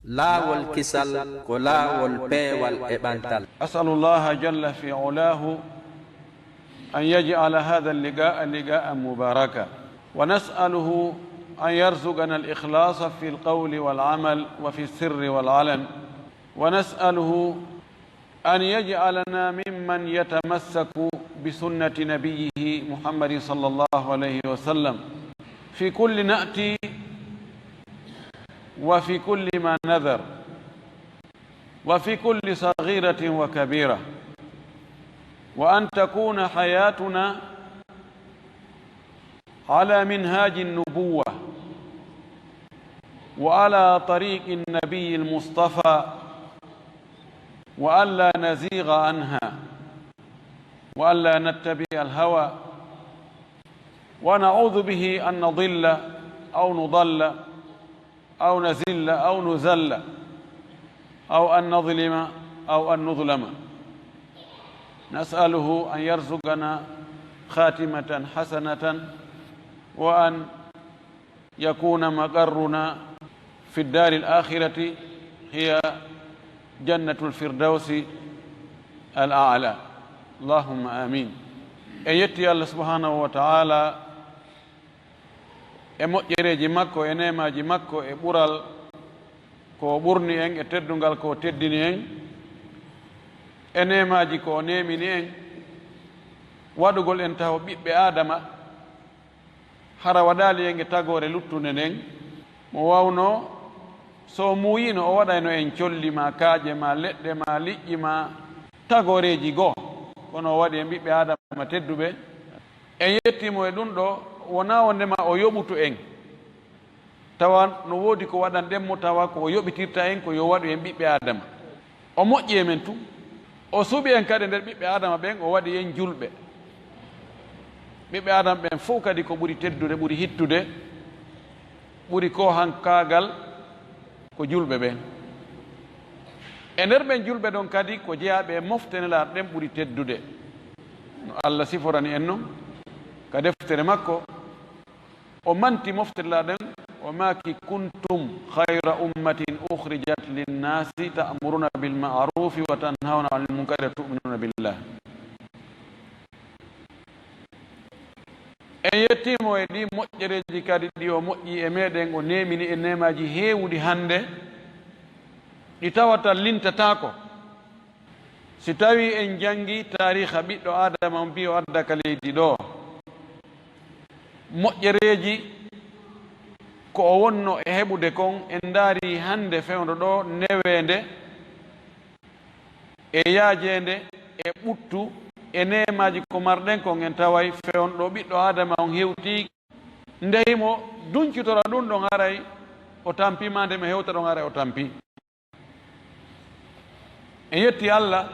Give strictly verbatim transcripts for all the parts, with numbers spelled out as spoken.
Laawol kisal ko laawol peewal e ɓantal. أسأل الله جل في علاه أن يجعل هذا اللقاء لقاء مباركا، ونسأله أن يرزقنا الإخلاص في القول والعمل وفي السر والعلن، ونسأله أن يجعلنا ممن يتمسك بسنة نبيه محمد صلى الله عليه وسلم في كل نأتي وفي كل ما نذر وفي كل صغيرة وكبيرة، وأن تكون حياتنا على منهاج النبوة وعلى طريق النبي المصطفى، وألا نزيغ عنها، وألا نتبع الهوى، ونعوذ به أن نضل أو نضل أو نزل أو نزل أو أن نظلم أو أن نظلم. نسأله أن يرزقنا خاتمة حسنة، وأن يكون مقرنا في الدار الآخرة هي جنة الفردوس الأعلى. اللهم آمين. En yetti Allah subhanahu wa ta'ala e moƴƴereeji makko, e neemaaji makko, e ɓural ko o ɓurni en, e teddungal ko o teddini en, e neemaaji ko o neemini en, waɗugol en taho ɓiɓɓe Aadama, hara waɗaali en e tagoore luttunde nden. Mo waawno, so o muuyiino, o waɗayno en colli maa kaaƴe maa leɗɗe maa liƴƴi maa tagooreeji goo, kono o waɗi en ɓiɓɓe Aadama tedduɓe. En yettii mo e ɗun ɗoo, wonaa wondema o yoɓutu en, tawa no woodi ko waɗanɗen mo, tawa ko o yoɓitirta en ko yo waɗu en ɓiɓɓe Aadama. O moƴƴi e men tun. O suɓi en kadi nder ɓiɓɓe Aadama ɓen, o waɗi en julɓe. Ɓiɓɓe Aadama ɓen fow kadi ko ɓuri teddude, ɓuri hittude, ɓuri koohankaagal ko julɓe ɓen. E nder ɓen julɓe ɗon kadi ko jeyaaɓe e mofte Nelaaɗo ɗen ɓuri teddude. No Allah siforani en non ka deftere makko, o manti mofte Nelaaɗo ɗen, o maaki: "Kuntum khayra ummatin ukhrijat linnaasi ta'muruna bil ma'rufi wa tanhawna anil munkari wa tu'minuna billah." En yettii mo e ɗii moƴƴereeji kadi ɗi o moƴƴi e meɗen, o neemini en neemaaji heewuɗi hannde, ɗi tawata lintataako. Si tawii en janngii taariiha ɓiɗɗo Aadama on, fii o adda ka leydi ɗoo, moƴƴereeji ko o wonno e heɓude kon, en ndaarii hannde fewndo ɗoo neweende e yaajeende e ɓuttu e neemaaji ko marɗen kon, en taway fewndo ɗoo ɓiɗɗo Aadama on hewtii. Nde himo duncutora ɗun ɗon, haray o tampii, maa nde mi hewta ɗon, haray o tampii. En yetti Allah.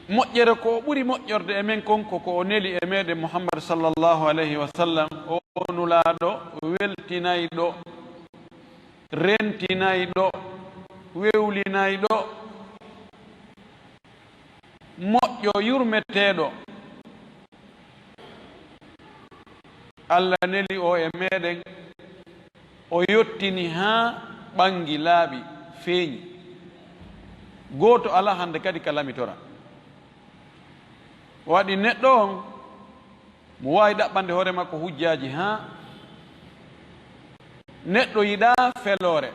Moƴƴere ko o ɓuri moƴƴorde e men kon ko ko o neli e meɗen Muhammad sallallahu alayhi wa sallam, o Nulaaɗo weltinayɗo, rentinayɗo, wewlinayɗo, moƴƴo, yurmeteeɗo. Allah neli o e meɗen, o yottini haa ɓangi, laaɓi, feeñi. Gooto alaa hannde kadi ka lamitora. Waɗi neɗɗo on, mo waawi ɗaɓɓande hoore makko hujjaaji, haa neɗɗo yiɗaa feloore.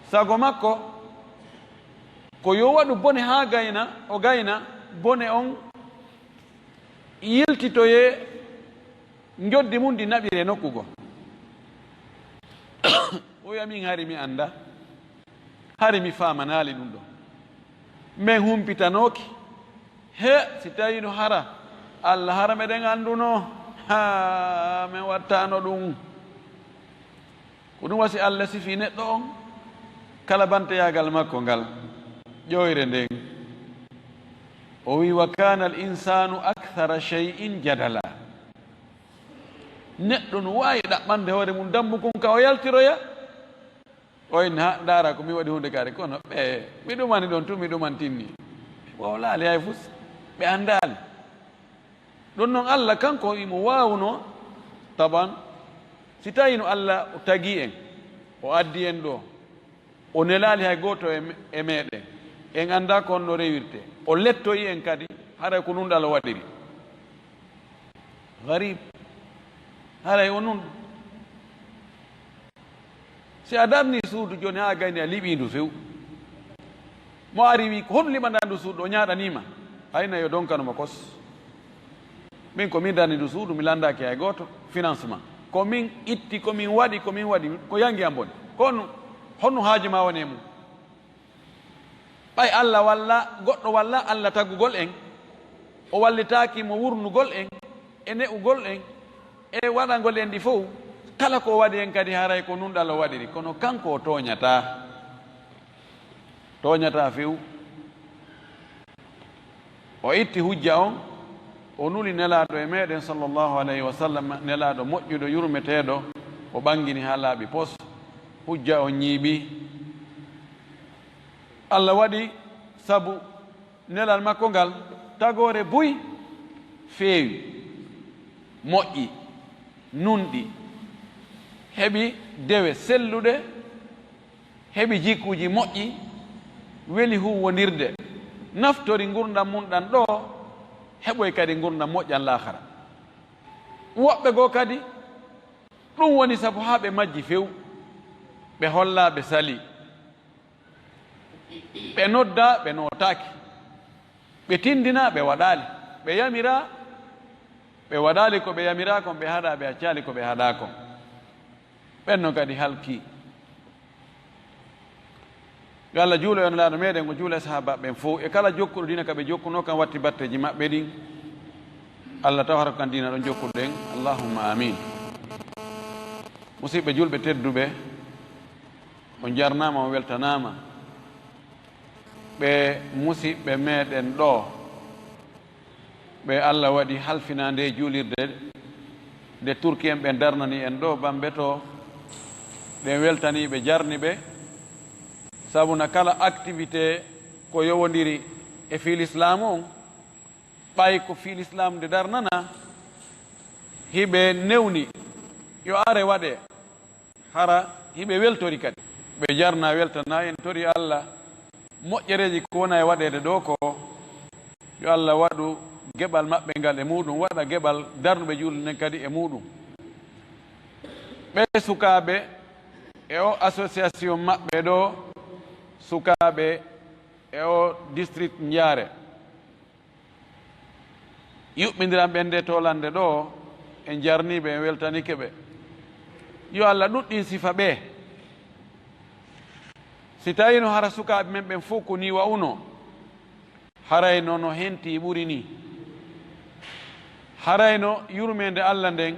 Sago makko ko yo waɗu bone haa gayna, o gayna, bone on yiltitoyee, njoddi mun ndi naɓiree nokku goo. O wi'a, "Min hari mi anndaa, hari mi faamanaali ɗun ɗoo. Men humpitanooki. He, si tawii no hara, Alla hara meɗen anndunoo, haa men wattaano ɗun." Ko ɗun wasi Alla sifii neɗɗo on, kala banteyaagal makko ngal, ƴoyre nden. O wi'i, "Wa kaana al insaanu akthara shay'in jadala." Neɗɗo no waawi ɗaɓɓande hoore mun dambu kon ka o yaltiroya. O inna, "Ha, ndaara ko mi waɗi huunde kaari, kono ɓe, mi ɗumani ɗon tun, mi ɗumantinni. Ɓe wowlaali hay fus, ɓe anndaali." Ɗun non Alla kanko himo waawuno, taban, si tawii no Alla o tagii en, O addi en ɗoo. O nelaali hay gooto e, e meɗen. En anndaa ko honno rewirtee. O lettoyi en kadi, haray ko nunɗal o waɗiri. Gariib. Haray o nunɗo. Si a darnii suudu jooni haa gayni a liɓii ndu few. Mo ari wii, "Ko honɗun liɓanɗaa ndu suudu?" O ñaaɗanii ma. Hay na yo donkano mo kos. Min ko min darni ndu suudu, mi lanndaaki hay gooto financement. Ko min itti, ko min waɗi, ko min waɗi, ko yangi am boni. Ko honɗun, honɗun haaju maa woni e mun? Ɓay Alla walla, goɗɗo walla Alla tagugol en, o wallitaaki mo wurnugol en, e ne'ugol en, e waɗangol en ɗi fow, kala ko o waɗi en kadi haray ko nunɗal o waɗiri, kono kanko o tooñataa. Tooñataa few. O itti hujja on, o nuli Nelaaɗo e meɗen, sallallahu alayhi wa sallam, Nelaaɗo moƴƴuɗo, yurmeteeɗo, o ɓangini haa laaɓi pos, hujja on ñiiɓi. Alla waɗi sabu nelal makko ngal, tagoore buy feewi, moƴƴi, nunɗi, heɓi dewe selluɗe, heɓi jikkuuji moƴƴi, weli huuwondirde, naftori ngurndan mun ɗan ɗoo, heɓoy kadi ngurndan moƴƴan laakara. Woɓɓe goo kadi, ɗun woni sabu haa ɓe majji few, ɓe hollaa ɓe salii. Ɓe noddaa, ɓe nootaaki. Ɓe tindinaa, ɓe waɗaali. Ɓe yamiraa, ɓe waɗaali ko ɓe yamiraa kon, ɓe haɗaa, ɓe accaali ko ɓe haɗaa kon. Ɓen non kadi halkii. Yo Alla juulu e Nelaaɗo meɗen, o juula e sahaabaaɓe ɓen fow, e kala jokkuɗo diina ka ɓe jokkunoo kan, watti batteeji maɓɓe ɗin. Alla tawata ko kan diina ɗon jokkuɗen. Allahumma amin. Musiɓɓe julɓe tedduɓe, on jarnaama, on weltanaama. Ɓe musiɓɓe meɗen ɗoo, ɓe Alla waɗi halfinaa ndee juulirde nde Turki en ɓen darnani en ɗoo, bambe to, ɗen weltanii ɓe, jarni ɓe, sabu na kala activité ko yowondiri e fii Lislaamu on, ɓay ko fii Lislaamu nde darnanaa, hiɓe newni yo are waɗee. Hara hiɓe weltori kadi. Ɓe jarnaa, weltanaa, en torii Alla moƴƴereeji ko wona e waɗeede ɗoo ko, yo Alla waɗu geɓal maɓɓe ngal e muuɗum, waɗa geɓal darnuɓe juulde nden kadi e muuɗum. Ɓee sukaaɓe e oo association maɓɓe ɗoo, sukaaɓe e oo district Njaare, yuɓɓindiran ɓen nde toolannde ɗoo, en jarnii ɓe, en weltanike ɓe. Yo Alla ɗuɗɗin sifa ɓee. Si tawiino hara sukaaɓe men ɓen fow ko nii wa'unoo, harayno no hentii ɓuri nii. Harayno yurmeende Alla nden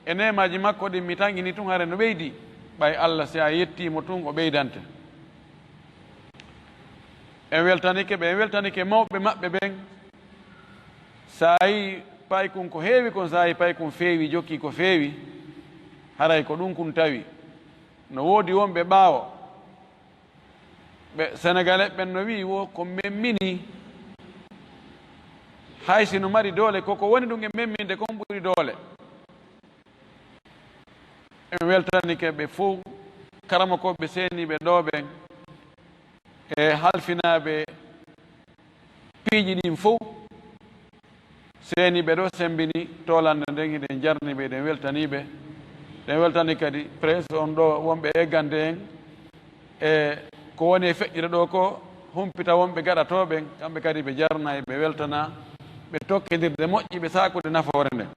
e neemaaji makko ɗin mi tanƴini tun, haray no ɓeydii. Ɓay Alla, si a yettii mo tun, o ɓeydante. En weltanike ɓe, en weltanike mawɓe maɓɓe ɓen. Saa'i paykun ko heewi kon, saa'i paykun feewi, jokki ko feewi, haray ko ɗun kun tawi. No woodi wonɓe ɓaawo, ɓe Senegalais ɓen no wi'i wo ko memminii, hay si no mari doole, ko ko woni ɗun e memminde kon ɓuri doole. En weltanike ɓe fow, karamokooɓe seeniiɓe ɗoo ɓen, e halfinaaɓe piiji ɗin fow. Seeniiɓe ɗoo sembini toolannde nden, hiɗen jarni ɓe, hiɗen weltanii ɓe. Hiɗen weltani kadi presse on ɗoo, wonɓe eggande en, e ko woni e feƴƴude ɗoo ko, humpita wonɓe gaɗatoo ɓen, kamɓe kadi ɓe jarnay, ɓe weltanaa, ɓe tokkindirde moƴƴi, ɓe saakude nafoore nden.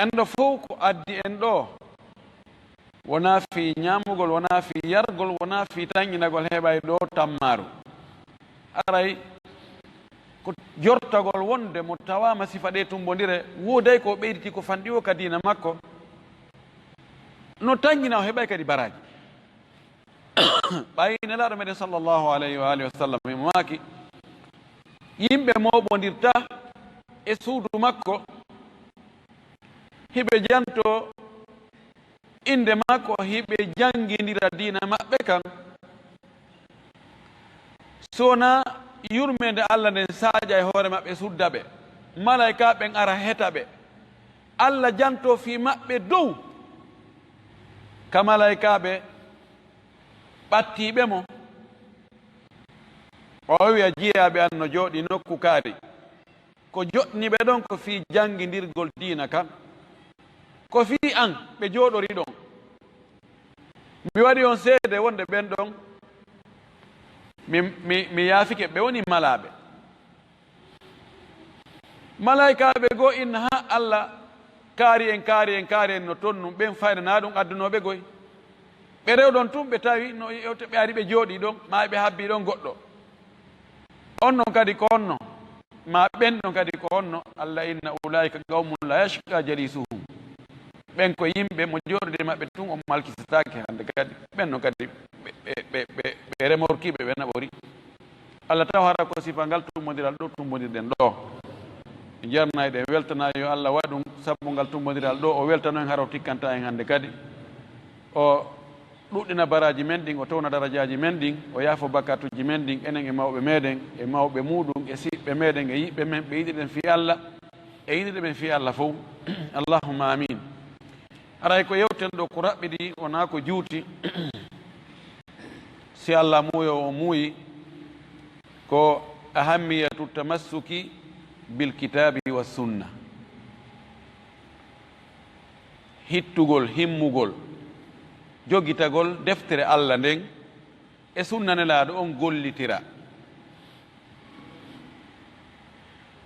Enɗo fow ko addi en ɗoo, wonaa fii ñaamugol, wonaa fii yargol, wonaa fii tanƴinagol, heɓay ɗoo tammaaru. Aray ko jortagol wonde mo tawaama sifa ɗee tumbondire, wooday ko o ɓeyditi ko fanɗi o ka diina makko. No tanƴina, o heɓay kadi baraaji. Ɓay Nelaaɗo meɗen, sallallahu alayhi wa alihi wa sallam, himo maaki, yimɓe mooɓondirta e suudu makko, hiɓe janto innde makko, hiɓe janngindira diina maɓɓe kan, si wonaa yurmeende Alla nden saaƴa e hoore maɓɓe, sudda ɓe, malaykaaɓe ɓen ara heta ɓe, Alla janto fii maɓɓe dow. ka malaykaaɓe ɓattiiɓe mo, o wi'a jiyaaɓe an no jooɗii nokku kaari. Ko joɗni ɓe ɗon ko fii janngindirgol diina kan. Ko fii an ɓe jooɗori ɗon. Mi waɗi on seede wonde ɓen ɗon, mi, mi, mi yaafike ɓe woni malaaɓe. Malaykaaɓe goo inna haa Alla kaari en, kaari en, kaari en no ton nun ɓen fayda naa ɗum addunooɓe goy. Ɓe rewɗon tun ɓe tawi no, ɓe ari ɓe jooɗii ɗon, maa ɓe habbii ɗon goɗɗo. On non kadi ko honno, maa ɓen ɗon kadi ko honno, Alla inna ulaa'ika qawmun laa yashqaa jaliisuhum. Ɓen ko yimɓe mo jooɗude maɓɓe tun on malkisataake hande kadi. Ɓen non kadi ɓe, ɓe, ɓe, ɓe, ɓe remorkiiɓe, ɓe naɓori. Alla taw hara ko sifa ngal tumbondiral ɗo tumbondirɗen ɗo. En jarnay ɗen weltana yo Alla waɗu sabu ngal tumbondiral ɗo, o weltano en hara o tikkanta en hande kadi. O ɗuɗɗina baraaji men ɗin, o towna darajaaji men ɗin, o yaafo bakkatuuji men ɗin, enen e mawɓe meɗen, e mawɓe muɗum, e siɓɓe meɗen, e yiɓɓe men, ɓe yiɗiɗen fii Alla, e yiɗiɗe men fii Alla fow. Allahumma amin. Haray ko yewten ɗo ko raɓɓiɗi, wonaa ko juuti. Si Alla muuyo o muuyi, ko ahammiyatu tamassuki bil kitaabi wa sunna. Hittugol, himmugol, jogitagol deftere Alla nden e sunna Nelaaɗo on gollitira.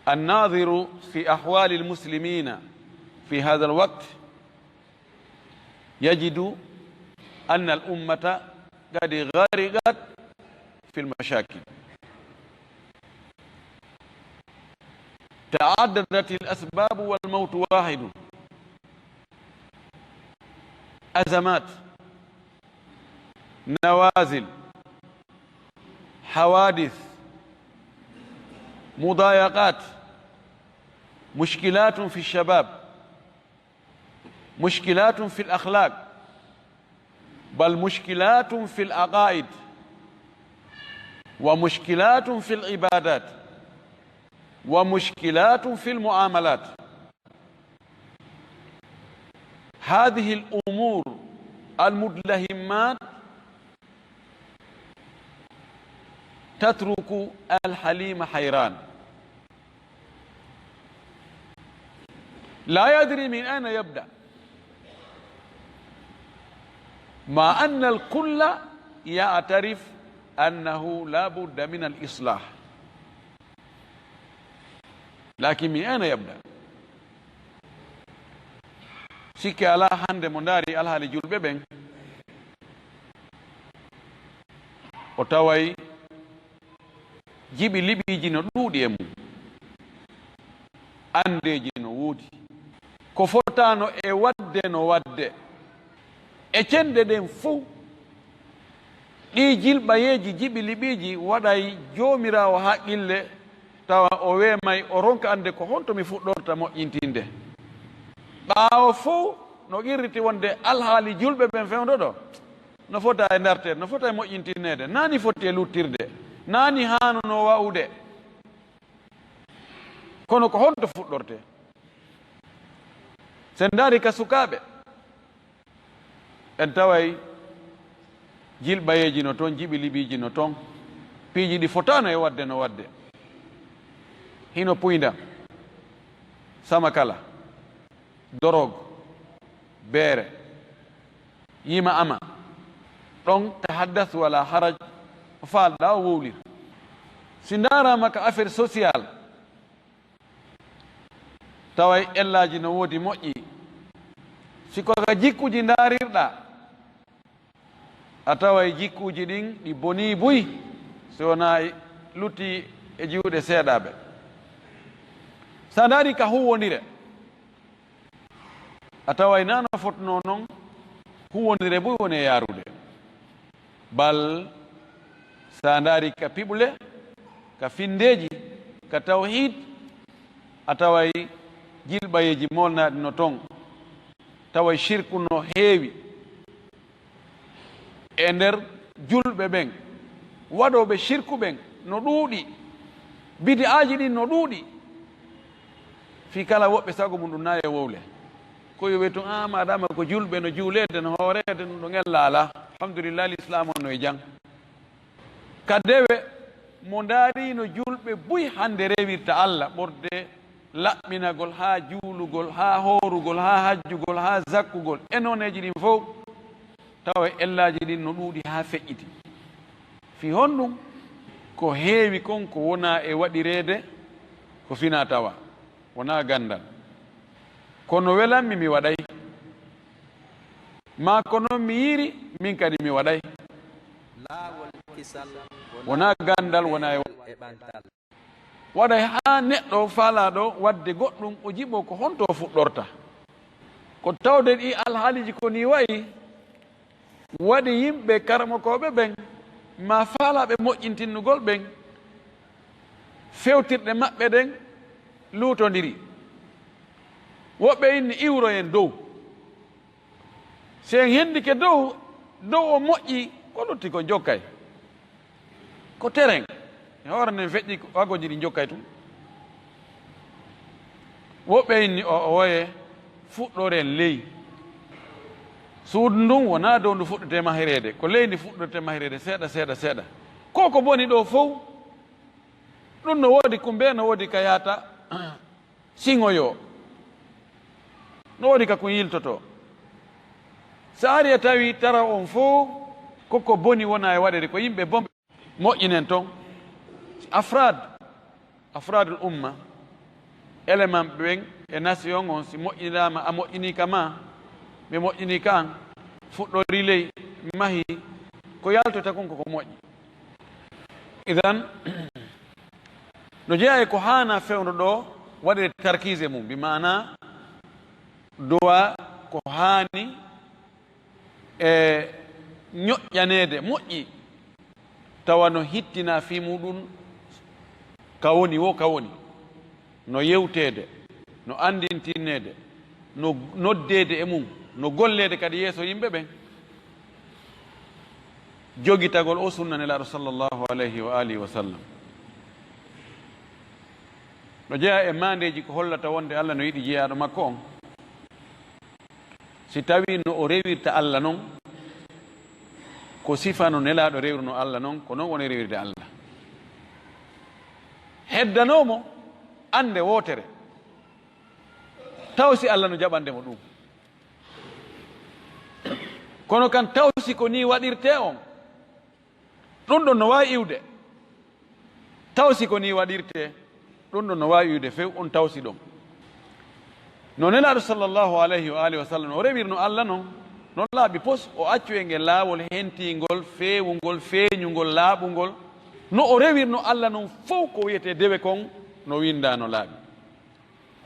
الناظر في أحوال المسلمين في هذا الوقت يجد أن الأمة قد غرقت في المشاكل. تعددت الأسباب والموت واحد. أزمات، نوازل، حوادث، مضايقات، مشكلات في الشباب، مشكلات في الأخلاق، بل مشكلات في العقائد، ومشكلات في العبادات، ومشكلات في المعاملات. هذه الأمور المدلهمات تترك الحليم حيران، لا يدري من أين يبدأ، مع أن الكل يعترف أنه لا بد من الإصلاح. لكن من أين يبدأ؟ Sikke alaa, hande mo ndaari alhaali julɓe ɓen, o taway jiɓi liɓiiji no ɗuuɗi e mum, anndeeji no woodi, ko fotaano e waɗde no waɗde. E cenɗe ɗen fow, ɗii jilɓayeeji jiɓi liɓiiji waɗay Joomiraawo haqqille, tawa o weemay, o ronka annde ko honto mi fuɗɗorta moƴƴintinde. Ɓaawo fow, no qirriti wonde alhaali julɓe ɓen fewndo ɗo, no fota e ndarteede, no fota e moƴƴintinneede, naa ni foti e luttirde, naa ni haanunoo wa'ude. Kono ko honto fuɗɗortee? Si en ndaari ka sukaaɓe, en taway jilɓayeeji no ton, jiɓi liɓiiji no ton, piiji ɗi fotaano e waɗde no waɗde. Hino puynda, sama kala, dorog, beere, yima ama. Ɗon tahaddas wala haraj, ko faalɗaa o wowlir. Si ndaaraama ka affaire social, taway ellaaji no woodi moƴƴi. Si ko ka jikkuuji ndaarirɗaa, a taway jikkuuji ɗin ɗi bonii buy, si wonaa lutti e juuɗe seeɗaaɓe. Si a ndaari ka huuwondire, a taway naa no fotnoo non, huuwondire buy woni e yaarude. Bal, si a ndaari ka piɓle, ka finndeeji, ka tawhiid, a taway jilɓayeeji moolnaaɗi no ton, taway shirku no heewi e nder julɓe ɓen, waɗooɓe shirku ɓen no ɗuuɗi, bidi'aaji ɗin no ɗuuɗi, fii kala woɓɓe sago mum ɗum naa yo wowle. Ko yo wi'e tun, "Ah, maadama ko julɓe, no juuleede, no hooreede, ɗun ɗon ella alaa. Alhamdulillah, lislaamu on no e jam." Ka dewe, mo ndaariino julɓe buy hande rewirta Alla, ɓurde laɓɓinagol, haa juulugol, haa hoorugol, haa hajjugol, haa zakkugol, e nooneeji ɗin fow, tawa ellaaji ɗin no ɗuuɗi haa feƴƴiti. Fii honɗun? Ko heewi kon ko wonaa e waɗireede, ko finaa tawaa, wonaa ganndal. Ko no welammi, mi waɗay. Maa ko non mi yi'iri, min kadi mi waɗay. Laawol kisal wonaa ganndal, wonaa e e ɓantal. Waɗay haa neɗɗo faalaaɗo waɗde goɗɗun, o jiɓoo ko honto o fuɗɗorta. Ko tawde ɗii alhaaliiji ko nii wa'i, waɗi yimɓe karamokooɓe ɓen, maa faalaaɓe moƴƴintinnugol ɓen, fewtirɗe maɓɓe ɗen luutondiri. Woɓɓe inni iwroyen dow. Si en hendike dow, dow o moƴƴi, ko lutti ko jokkay. Ko teren. E hoore nden feƴƴi ko agoji ɗi jokkay tun. Woɓɓe inni o, o woye fuɗɗoren ley. Suudu ndun wonaa dow ndu fuɗɗete mahireede, ko ley ndi fuɗɗete mahireede, seeɗa, seeɗa, seeɗa. Ko ko boni ɗoo fow, ɗun no woodi kumbe, no woodi ka yaata siŋoyoo. No woodi ka kun yiltotoo. Si ari a tawi tara on fow, ko ko boni wona e waɗede, ko yimɓe bonɓe. Moƴƴinen ton. Afraad, afraadul umma, élément ɓen e nation on, si moƴƴinaama, a moƴƴinii ka maa, mi moƴƴinii ka an, fuɗɗori ley, mahi, ko yaltota kun ko ko moƴƴi. Idan, no jeyaa e ko haana fewndo ɗoo waɗede tarkiise mun, bi maana duwaa ko haani e ñoƴƴaneede moƴƴi, tawa no hittina fii muɗun ka woni woo ka woni. No yewteede, no anndintinneede, no noddeede e mun, no golleede kadi yeeso yimɓe ɓen. Jogitagol o sunna Nelaaɗo sallallahu alayhi wa alihi wa sallam. No jeyaa e maandeeji ko hollata wonde Alla no yiɗi jeyaaɗo makko on. Si tawii no o rewirta Alla non, ko sifa no Nelaaɗo rewruno Alla non, ko non woni rewirde Alla. Heddanoo mo annde wootere, taw si Alla no jaɓande mo ɗun. Kono kan taw si ko nii waɗirtee on, ɗun ɗon no waawi iwde. Taw si ko nii waɗirtee, ɗun ɗon no waawi iwde few, on taw si ɗon. No Nelaaɗo sallallahu alayhi wa alihi wa sallam o rewirno Alla non, no laaɓi pos, o accu en e laawol hentiingol, feewungol, feeñungol, laaɓungol. No o rewirno Alla non fow ko wi'etee dewe kon, no winndaa no laaɓi.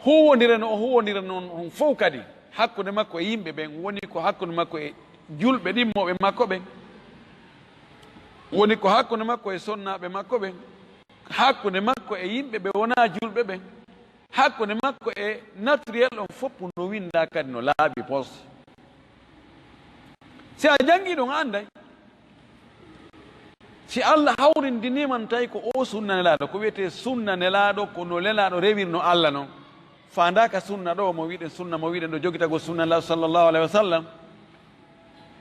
Huuwondire no o huuwondira non on fow kadi, hakkunde makko e yimɓe ɓen, woni ko hakkunde makko e julɓe ɗimmooɓe makko ɓen, woni ko hakkunde makko e sonnaaɓe makko ɓen, hakkunde makko e yimɓe ɓe wonaa julɓe ɓen, hakkunde makko e naturel on fof no winndaa kadi no laaɓi pos. Si a janngii ɗon, a annday. Si Alla hawrindinii ma no tawi ko o sunna Nelaaɗo, ko wi'etee sunna Nelaaɗo, ko no Nelaaɗo rewirno Alla non. Faandaaka sunna ɗoo mo wi'ɗen sunna, mo wi'ɗen ɗoo jogitagol sunna Nelaaɗo sallallahu alayhi wa sallam.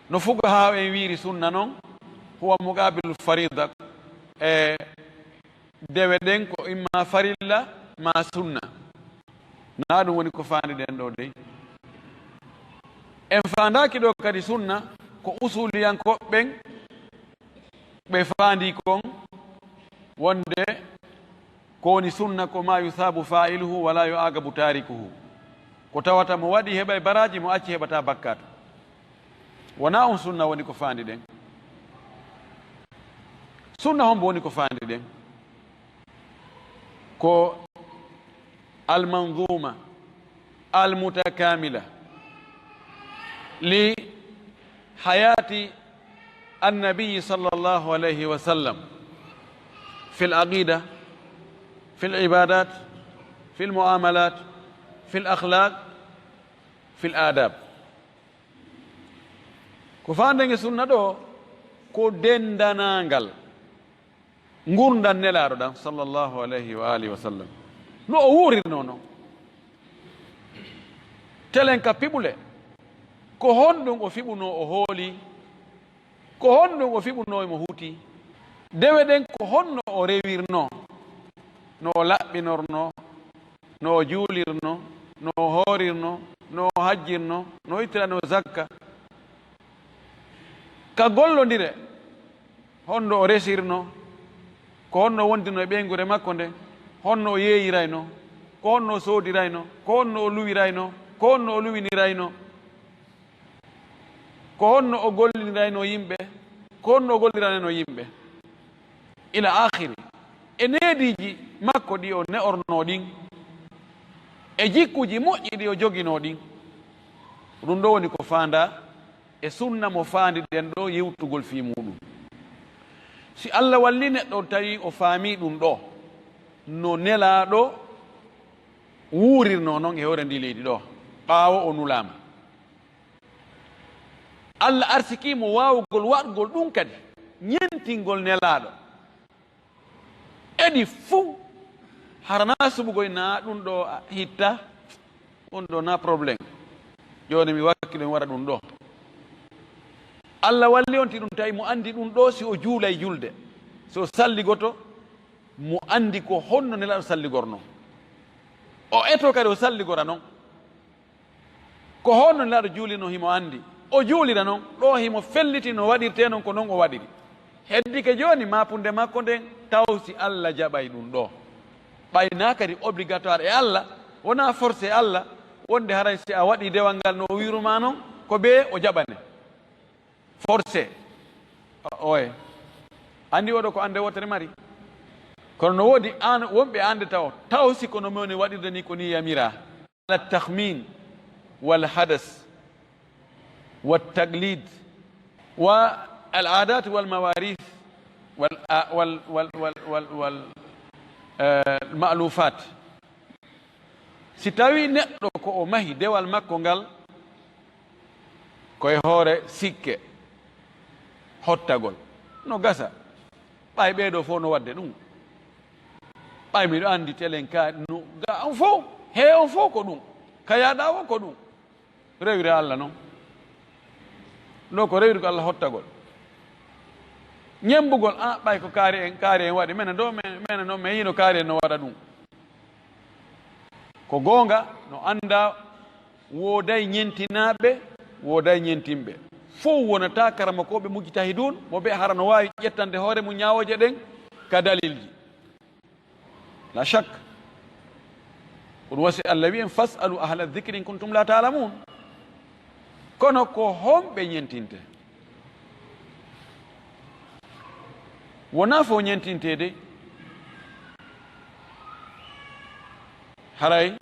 No fuqahaa en wi'iri sunna non, huwa muqaabilul fariida. E dewe ɗen ko imma farilla maa sunna. Naa ɗun woni ko faandiɗen ɗoo dey. En faandaaki ɗoo kadi sunna ko usuuliyankooɓe ɓen ɓe faandii kon wonde ko woni sunna ko maa yusaabu faa'iluhu wa laa yu'aaqabu taarikuhu. Ko tawata mo waɗi heɓay baraaji, mo acci heɓataa bakkaatu. Wonaa on sunna woni ko faandiɗen. Sunna hombo woni ko faandiɗen? Ko almanzuma almutakamila li hayati annabiyi sallallahu alayhi wa sallam fil aqida, fil ibadat, fil muamalat, fil akhlaq, fil adab. Ko faanden e sunna ɗoo, ko denndanangal ngurndan Nelaaɗo ɗan, sallallahu alayhi wa alihi wa sallam, no o wuurirnoo non. Telen ka piɓule. Ko honɗun o fiɓunoo o hooli? Ko honɗun o fiɓunoo e mo huuti? Dewe ɗen ko honno o rewirnoo? No o laɓɓinornoo? No o juulirnoo? No o hoorirnoo? No o hajjirnoo? No o ittiranoo zakka? Ka gollondire, honno o resirnoo? Ko honno o wondirnoo e ɓeynguure makko nden? Honno o yeeyiraynoo? Ko honno o soodiraynoo? Ko honno o luwiraynoo? Ko honno o luwiniraynoo? Ko honno o golliraynoo yimɓe? Ko honno o golliraynoo yimɓe? Ila aakhiri. E neediiji makko ɗi o ne'ornoo ɗin, e jikkuuji moƴƴi ɗi o joginoo ɗin. Ɗun ɗoo woni ko faandaa e sunna mo faandiɗen ɗoo yewtugol fii muuɗun. Si Alla wallii neɗɗo on tawi o faamii ɗun ɗoo, no Nelaaɗo wuurirnoo non e hoore ndii leydi ɗoo, ɓaawo o nulaama. Alla arsikii mo waawugol waɗugol ɗun kadi, ɲentingol Nelaaɗo. Edi fuu, hara naa suɓugol naa ɗun ɗoo a hitta, ɗun ɗoo naa problème. Jooni mi wakkilo mi waɗa ɗun ɗoo. Alla walli on ti ɗun tawi mo anndi ɗun ɗoo si o juulay julde. Si o salligoto, mo anndi ko honno Nelaaɗo salligornoo. O etoo kadi o salligora non. Ko honno Nelaaɗo juulirnoo himo anndi. O juulira non, ɗoo himo felliti no waɗirtee non, ko non o waɗiri. Heddike jooni maapunde makko nden, taw si Alla jaɓay ɗun ɗoo. Ɓay naa kadi obligatoire e Alla, wonaa forcé e Alla, wonde haray si a waɗii dewal ngal no o wi'irumaa non, ko bee o jaɓane. Forcé. O-, oye. Anndi oɗo ko annde wootere mari. Kono no woodi an, wonɓe annde taw, taw si ko no moni waɗirde ni ko ni yamiraa. Ala takhmin wal hadas wal taqlid wa al adat wal mawarith wal, a-, wal, wal, wal, wal, wal, eh, ma'lufat. Si tawii neɗɗo ko o mahi dewal makko ngal ko e hoore sikke, hottagol, no gasa, ɓay ɓee ɗoo fow no waɗde ɗun. Ɓay miɗo anndi telen ka no ga on fow, he on fow ko ɗun, ka yaaɗa on ko ɗun. Rewira Alla non. Ɗoo ko rewirgol Alla hottagol. Ɲemmbugol, a, ɓay ko kaari en, kaari en waɗi. Menen ɗoo, men, menen non, men yiino kaari en no waɗa ɗun. Ko goonga, no anndaa, wooday ɲentinaaɓe, wooday ɲentinɓe. Fow wonataa karamokooɓe mujtahiduun, mo ɓe hara no waawi ƴettande hoore mun ɲaawooje ɗen ka dalilji. La shak. Ko ɗun wasi Alla wi'en, "Fas'alu ahla dhikri in kuntum la ta'lamun." Kono ko homɓe ɲentinte? Wonaa fow ɲentinte de. Haray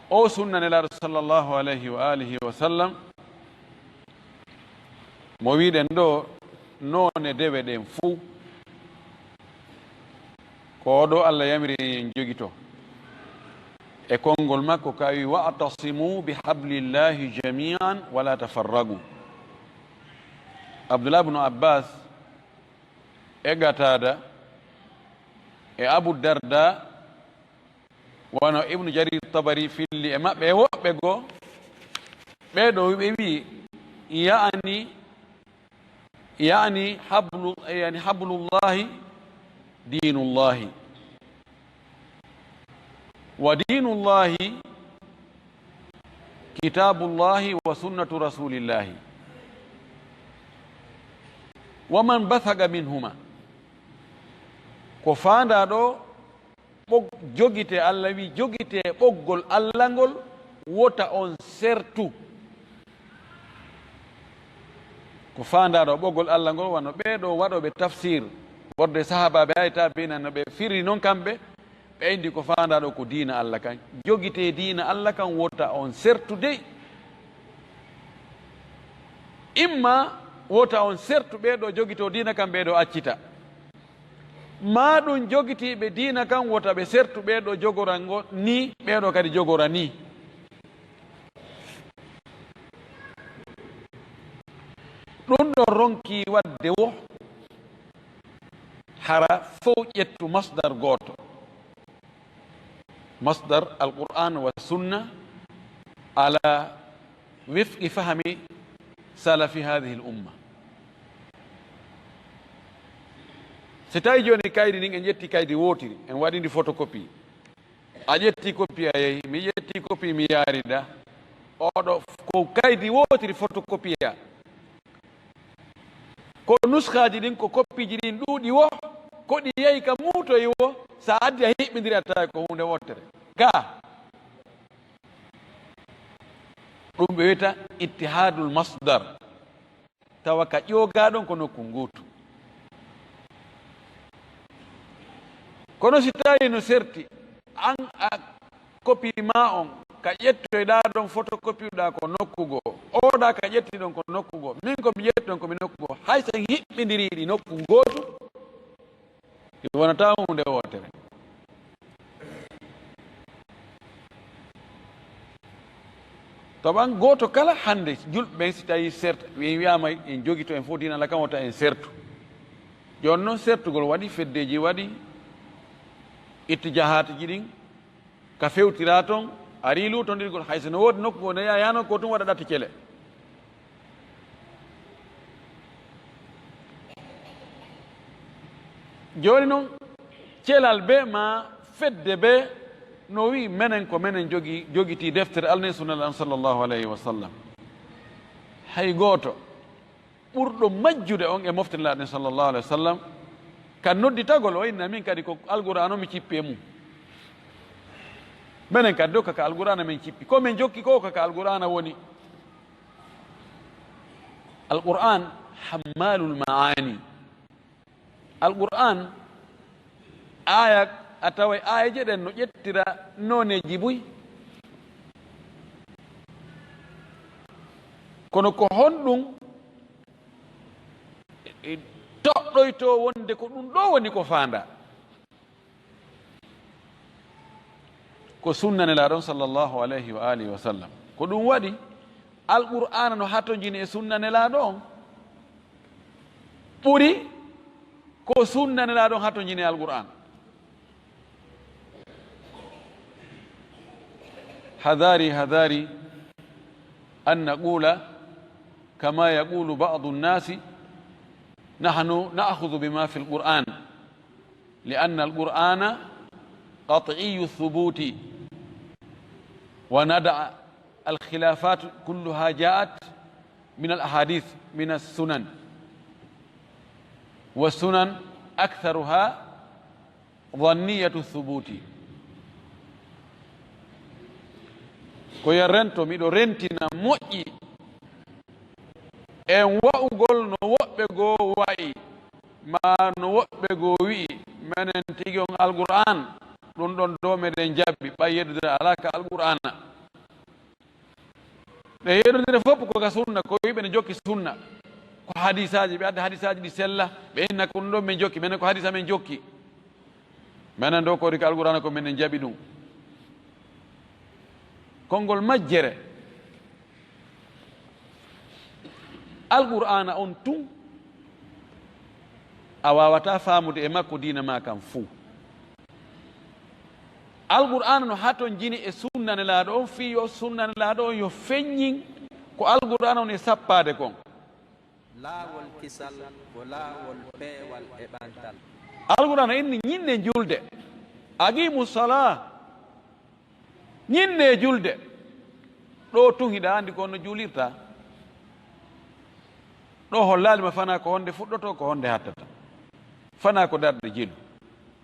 o sunna Nelaaɗo sallallahu alayhi wa alihi wa sallam, mo wi'ɗen ɗoo, noone dewe ɗen fuu, ko ɗoo Alla yamiri en jogito. E konngol makko ka wi, "Wa'tasimu bi hablillahi jami'an wa la tafarragu." Abdullah ibn Abbas e Qatada e Abu Darda, wano Ibnu Jarir Tabari filli e maɓɓe e woɓɓe goo, ɓee ɗoo ɓe wi'i, ya'ani, ya'ani hablu-, yani hablullahi diinullahi. Wa diinullahi kitaabullahi wa sunnatu rasulillahi. Wa man bathaga minhuma. Ko faandaa ɗoo, ɓog-, jogitee, Alla wi'i, jogitee ɓoggol Alla ngol, wota on sertu. Ko faandaa ɗoo ɓoggol Alla ngol, wano ɓee ɗoo waɗooɓe tafsir, wonde sahaabaaɓe hay taabiina no ɓe firi non kamɓe, ɓe indi ko faandaa ɗoo ko diina Alla kan. Jogitee diina Alla kan, wota on sertu dey. Imma wota on sertu ɓee ɗoo jogitoo diina kan, ɓee ɗoo accita. Maa ɗun jogitiiɓe diina kan wota ɓe sertu ɓee ɗoo jogora ngo nii, ɓee ɗoo kadi jogora nii. Ɗun ɗoo ronkii waɗde wo hara fow ƴettu masdar gooto. Masdar Alqur'aan wa Sunna, على وفق فهم سلف هذه الأمة. Si tawi jooni kaydi ndin en ƴetti kaydi wootiri, en waɗi ndi photocopie. A ƴetti copie a yehi, mi ƴetti copie mi yaarida. Oɗo ko kaydi wootiri photocopie a. Ko nuskaaji ɗin, ko koppiiji ɗin ɗuuɗi wo, ko ɗi yehi ka muutoyi wo, sa addi a hiɓɓindiri a tawi ko huunde wottere. Ka ɗum ɓe wiyata ittihadul masdar, tawa ka ƴoogaa ɗon ko nokku ngootu. Kono si tawi no serti, an a kopi ma on, ka ƴettoyɗaa ɗon fotokopiuɗaa ko nokku goo, oɗa ka ƴetti ɗon ko nokku goo, min ko mi ƴetti ɗon ko mi nokku goo, hay so en hiɓɓindirii ɗi nokku ngootu, ɗi wonataa huunde wootere. Taban gooto kala hannde julɓe ɓen, si tawii serta, en wiyaama en jogito, en fof diina Alla kan wota en sertu. Jooni noon sertugol waɗi, feddeeji waɗi, ittijahaatuji ɗin, ka fewtiraa ton, arii luutondirgol, hay so no woodi nokku goo ne yaha, yaha noon ko tun waɗa ɗatti cele. Jooni noon, celal bee maa fedde bee no wi'i menen ko menen jogi, jogitii deftere Alla e sunna Nulaaɗo sallallahu alayhi wa sallam. Hay gooto ɓurɗo majjude on e mofte Nulaaɗo sallallahu alayhi wa sallam, ka nodditagol o inna min kadi ko Alqur'aana o mi cippi e mum. Menen kadi dow ka ka Alqur'aana men cippi. Ko men jokki ko ka ka Alqur'aana woni. Alqur'aan hammaalul ma'aani. Alqur'aan aaya, a taway aayeeje ɗen no ƴettira nooneeji buy. Kono ko honɗum toɗɗoytoo wonde ko ɗum ɗoo woni ko faandaa? Ko sunna Nelaaɗo on sallallahu alayhi wa alihi wa sallam. Ko ɗum waɗi Alqur'aana no hatonjini e sunna Nelaaɗo on ɓuri ko sunna Nelaaɗo on hatonjini e Alqur'aana. حذاري حذاري أن نقول كما يقول بعض الناس: نحن نأخذ بما في القرآن، لأن القرآن قطعي الثبوت، وندع الخلافات كلها جاءت من الأحاديث، من السنن، والسنن أكثرها ظنية الثبوت. Ko yo rento, miɗo rentina moƴƴi en wa'ugol no woɓɓe goo wa'i, maa no woɓɓe goo wi'i, menen tigi on Alqur'aan, ɗum ɗon ɗoo meɗen jaɓi, ɓay yeddudere alaa ka Alqur'aana. Ɗe yeɗondire fof ko ka sunna, ko wi'ɓe ne jokki sunna. Ko hadisaaji, ɓe adda hadisaaji ɗi sella, ɓe inna ko ɗum ɗon men jokki, menen ko hadisa men jokki. Menen ɗo ko woni ka Alqur'aana ko menen jaɓi ɗum. Konngol majjere, Alqur'aana on tun, a waawataa faamude e makko diina maa kan fuu. Alqur'aana no hatonjini e sunna Nelaaɗo on, fii yo sunna Nelaaɗo on yo feññin ko Alqur'aana on e sappaade kon. Laawol kisal ko laawol peewal e ɓantal. Alqur'aana inni ñinne julde, aqiimu salaa, ñinne julde. Ɗoo tun hiɗa anndi ko honno juulirta. Ɗoo hollaali ma fanaa ko honde fuɗɗotoo, ko honde hattata. Fanaa ko darɗe jelu.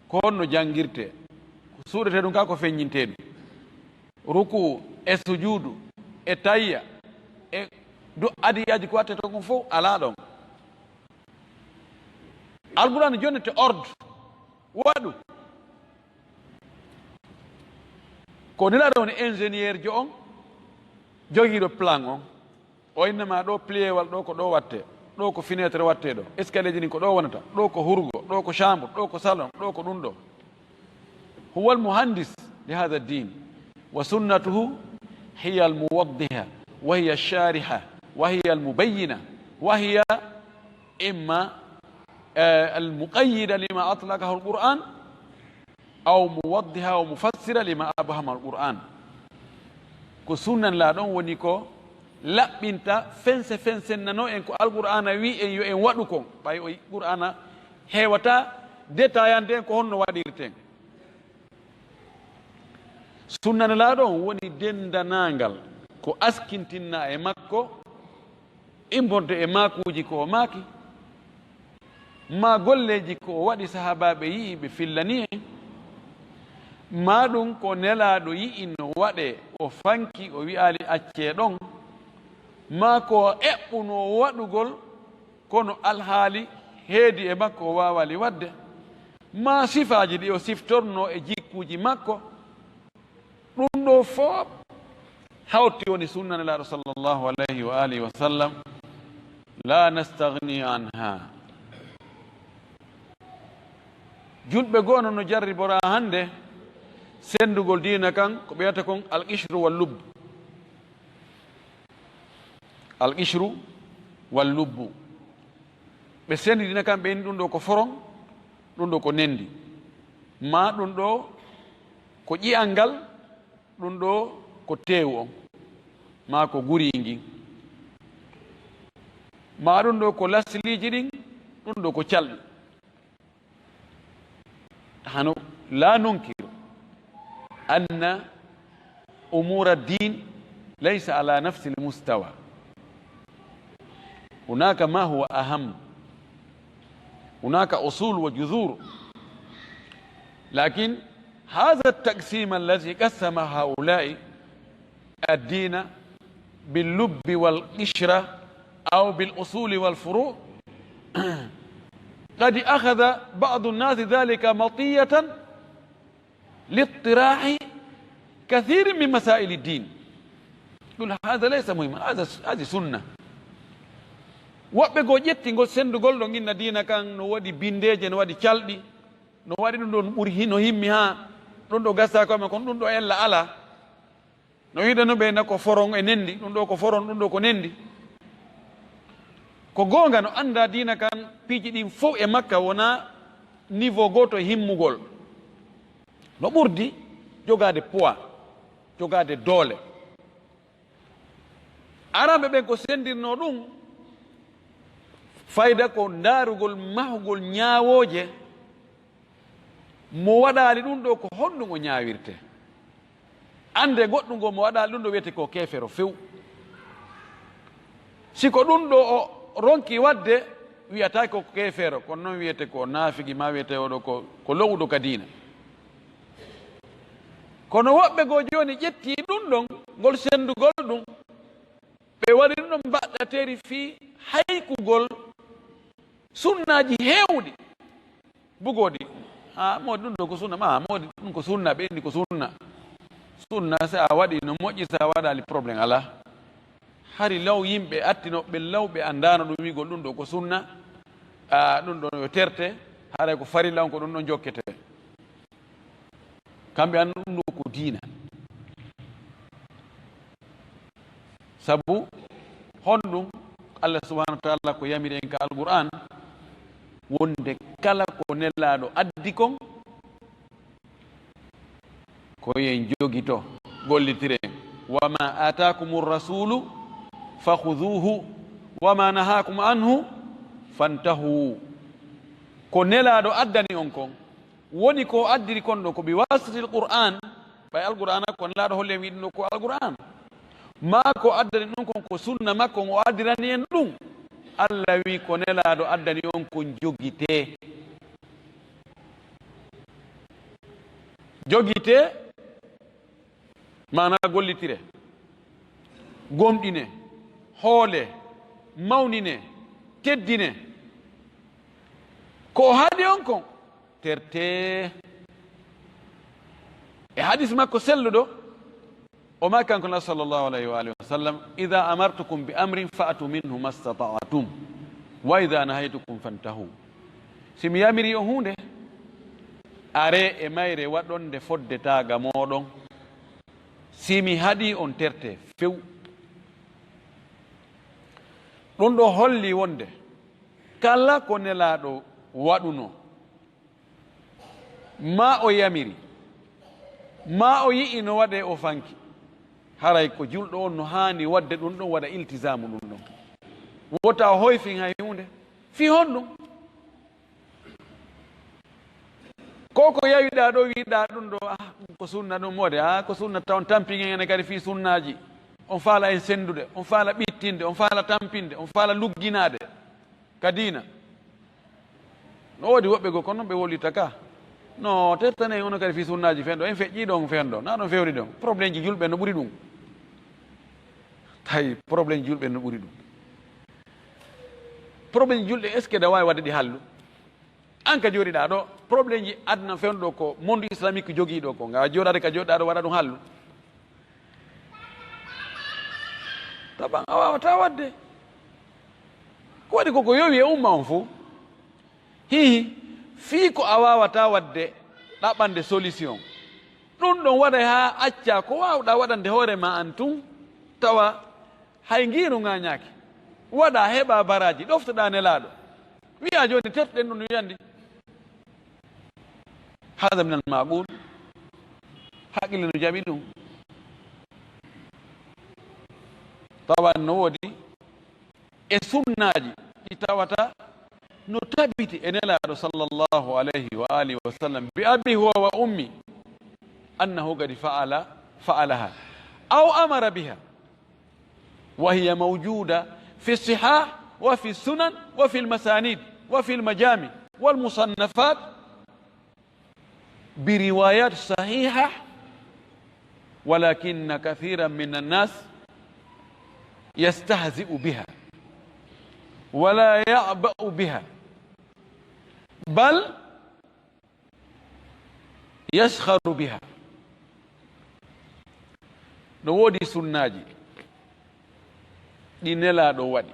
Ko honno janngirtee. Ko suuɗetee ɗum kaa ko feññintee ɗum. Rukuu e sujuudu e tayya e du-, adiyaaji ko wattee ton kon fof alaa ɗon. Alqur'aana jonnete ordre. Waɗu. Ko Nelaaɗo woni ingénieur jo on, jogiiɗo plan on. O innama ɗo pliéwal, ɗo ko ɗo watte, ɗo ko fenêtre watte ɗo, escalier ji ɗin ko ɗo wonata, ɗo ko hurgo, ɗo ko chambre, ɗo ko salon, ɗo ko ɗum ɗo. هو المهندس لهذا الدين، وسنته هي الموضحة، وهي الشارحة، وهي المبينة، وهي إما، آه، المقيدة لما أطلقه القرآن، أو موضحة ومفسرة لما أبهم القرآن. Ko sunna Nelaaɗo on woni ko laɓɓinta fense fensennanoo en ko Alqur'aana wi'i en yo en waɗu kon, ɓay o Qur'aana heewataa detaayande en ko honno waɗirten. Sunna Nelaaɗo on woni dendanaangal ko askintinnaa e makko, immorde e maakuuji ko o maaki, maa golleeji ko o waɗi sahaabaaɓe yi'i ɓe fillani en, maa ɗun ko Nelaaɗo yi'i no waɗee, o fanki, o wi'aali accee ɗon, maa ko o eɓɓunoo waɗugol, kono alhaali heedi e makko o waawaali waɗde, maa sifaaji ɗi o siftornoo e jikkuuji makko, ɗun ɗoo fow hawti woni sunna Nelaaɗo sallallahu alayhi wa alihi wa sallam, la nastagni anha. Julɓe goo no jarriboraa hannde senndugol diina kan, ko ɓe wi'ata kon al-qishru wal lubb. Al-qishru wal lubbu. Ɓe senndidina kamɓe en ɗun ɗoo ko foron, ɗun ɗoo ko nenndi. Maa ɗun ɗoo ko ƴi'al ngal, ɗun ɗoo ko teewu on. Maa ko guriingi. Maa ɗun ɗoo ko lasliiji ɗin, ɗun ɗoo ko calɗi. Hano, لا ننكر أن أمور الدين ليس على نفس المستوى. هناك ما هو أهم. هناك أصول وجذور. لكن هذا التقسيم الذي قسم هؤلاء الدين باللب والقشرة أو بالأصول والفروع، قد أخذ بعض الناس ذلك مطية لاطراح كثير من مسائل الدين. يقول: "هذا ليس مهما، هذا، هذه سنة." Woɓɓe goo ƴetti ngol senndugol ɗon inna diina kan no waɗi binndeeje, no waɗi calɗi, no waɗi ɗun ɗon ɓuri hi-, no himmi haa ɗun ɗoo gasa ko, kono ɗun ɗoo ella alaa. No wi'ude no ɓe na ko foron e nenndi, ɗun ɗoo ko foron, ɗun ɗoo ko nenndi. Ko goonga, no anndaa diina kan, piiji ɗin fow e makka wonaa niveau gooto e himmugol. No ɓurdi jogaade poids, jogaade doole. Aranɓe ɓen ko senndirnoo ɗun, fayda ko ndaarugol mahugol ñaawooje mo waɗaali ɗun ɗoo ko honɗun o ñaawirtee. Annde goɗɗun goo mo waɗaali ɗun ɗoo wi'etee ko keefeero few. Si ko ɗun ɗoo o ronki waɗde, wi'ataake ko keefeero, kono non wi'etee ko naafigi, maa wi'etee oo ɗoo ko, ko lo'uɗo ka diina. Kono woɓɓe goo jooni ƴettii ɗun ɗon, ngol senndugol ɗun, ɓe waɗi ɗun ɗon mbaɗɗateri fii haykugol sunnaaji heewuɗi. Bugooɗi. A, moodi ɗun ɗoo ko sunna, ma, moodi ɗun ko sunna, ɓe inni ko sunna. Sunna, si a waɗi no moƴƴi, si a waɗaali, problème alaa. Hari law yimɓe attinooɓe law ɓe anndaano ɗun wi'ugol ɗun ɗoo ko sunna, a, ɗun ɗon yo terte, haray ko farilla on ko ɗun ɗon jokketee. Kamɓe anndu ɗun ɗoo ko diina. Sabu honɗun? Allah subhanahu wa ta'ala ko yamiri en ka Alqur'an wonde kala ko Nelaaɗo addi kon, ko yo en jogito, gollitiren. "Wa ma aatakumu rasulu fakhuduhu, wa ma nahakum anhu fantahu." Ko Nelaaɗo addani on kon, woni ko o addiri kon ɗon ko bi wasitatil Qur'an, ɓay Alqur'ana ko Nelaaɗo holli en wi'i ɗun ɗoo ko Alqur'an. Maa ko addani ɗun kon ko sunna makko on o addirani en ɗun. Allah wi'i ko Nelaaɗo addani on kon jogitee. Jogitee, maanaa gollitire, gomɗine, hoole, mawnine, teddine. Ko o haɗi on kon, tertee. E hadis makko selluɗo, o maaki kanko Nelaaɗo sallallahu alayhi wa alihi wa sallam, "Idha amartukum bi amrin fa'tu minhu mastata'tum, wa idha nahaytukum fantahu." Si mi yamiri on huunde, aree e mayre waɗonde fodde taaga mooɗon. Si mi haɗi on, tertee few. Ɗun ɗoo holli wonde kala ko Nelaaɗo waɗunoo, maa o yamiri, maa o yi'i no waɗee o fanki, Haray ko julɗo on no haani waɗde ɗun ɗon, waɗa iltizaamu ɗun ɗon. Wota o hoyfin hay huunde. Fii honɗun? Ko ko yawiɗaa ɗoo, wi'uɗaa ɗun ɗoo, ah, ɗun ko sunna ɗun wode, ah, ko sunna taw on tampii en enen kadi fii sunnaaji. On faala en senndude, on faala ɓittinde, on faala tampinde, on faala lugginaade ka diina. No woodi woɓɓe goo, kono ɓe wolwita ka. No, tertanee en onon kadi fii sunnaaji fenɗo. En feƴƴii ɗon fenɗo. Na ɗon fewri ɗon. Problemji julɓe no ɓuri ɗun. Tawi problemji julɓe no ɓuri ɗun. Problemji julɓe, est-ce que da waawi waɗde ɗi hallu? An ka jooɗiɗaa ɗoo, problemji aduna fewndo ko monde islamique jogii ɗoo ko, nga jooɗaade ka jooɗiɗaa ɗoo waɗa ɗun hallu. Taban a waawataa waɗde. Ko waɗi ko ko yowi e umma on fow. Hihi, fii ko a waawataa waɗde ɗaɓɓande solution. Ɗun ɗon waɗay haa accaa ko waawɗaa waɗande hoore maa an tun, tawa hay ngiiru ŋaaɲaaki. Waɗaa heɓaa baraaji, ɗoftoɗaa Nelaaɗo. Wi'aa jooni tertuɗen ɗun, ɗun yandi. Haada minal maaqul. Haqqille no jaɓi ɗun. Tawa no woodi e sunnaaji ɗi tawata no tabiti e Nelaaɗo sallallahu alayhi wa alihi wa sallam, bi abi huwa wa ummi, annahu qad fa'ala, fa'alaha, aw amara biha, wa hiya mawjuda fi sihah wa fi sunan wa fi lmasanid wa fi lmajami wal musannafat, بروايات صحيحة، ولكن كثيرا من الناس يستهزئ بها ولا يعبأ بها، بل يسخر بها. No woodi sunnaaji ɗi Nelaaɗo waɗi,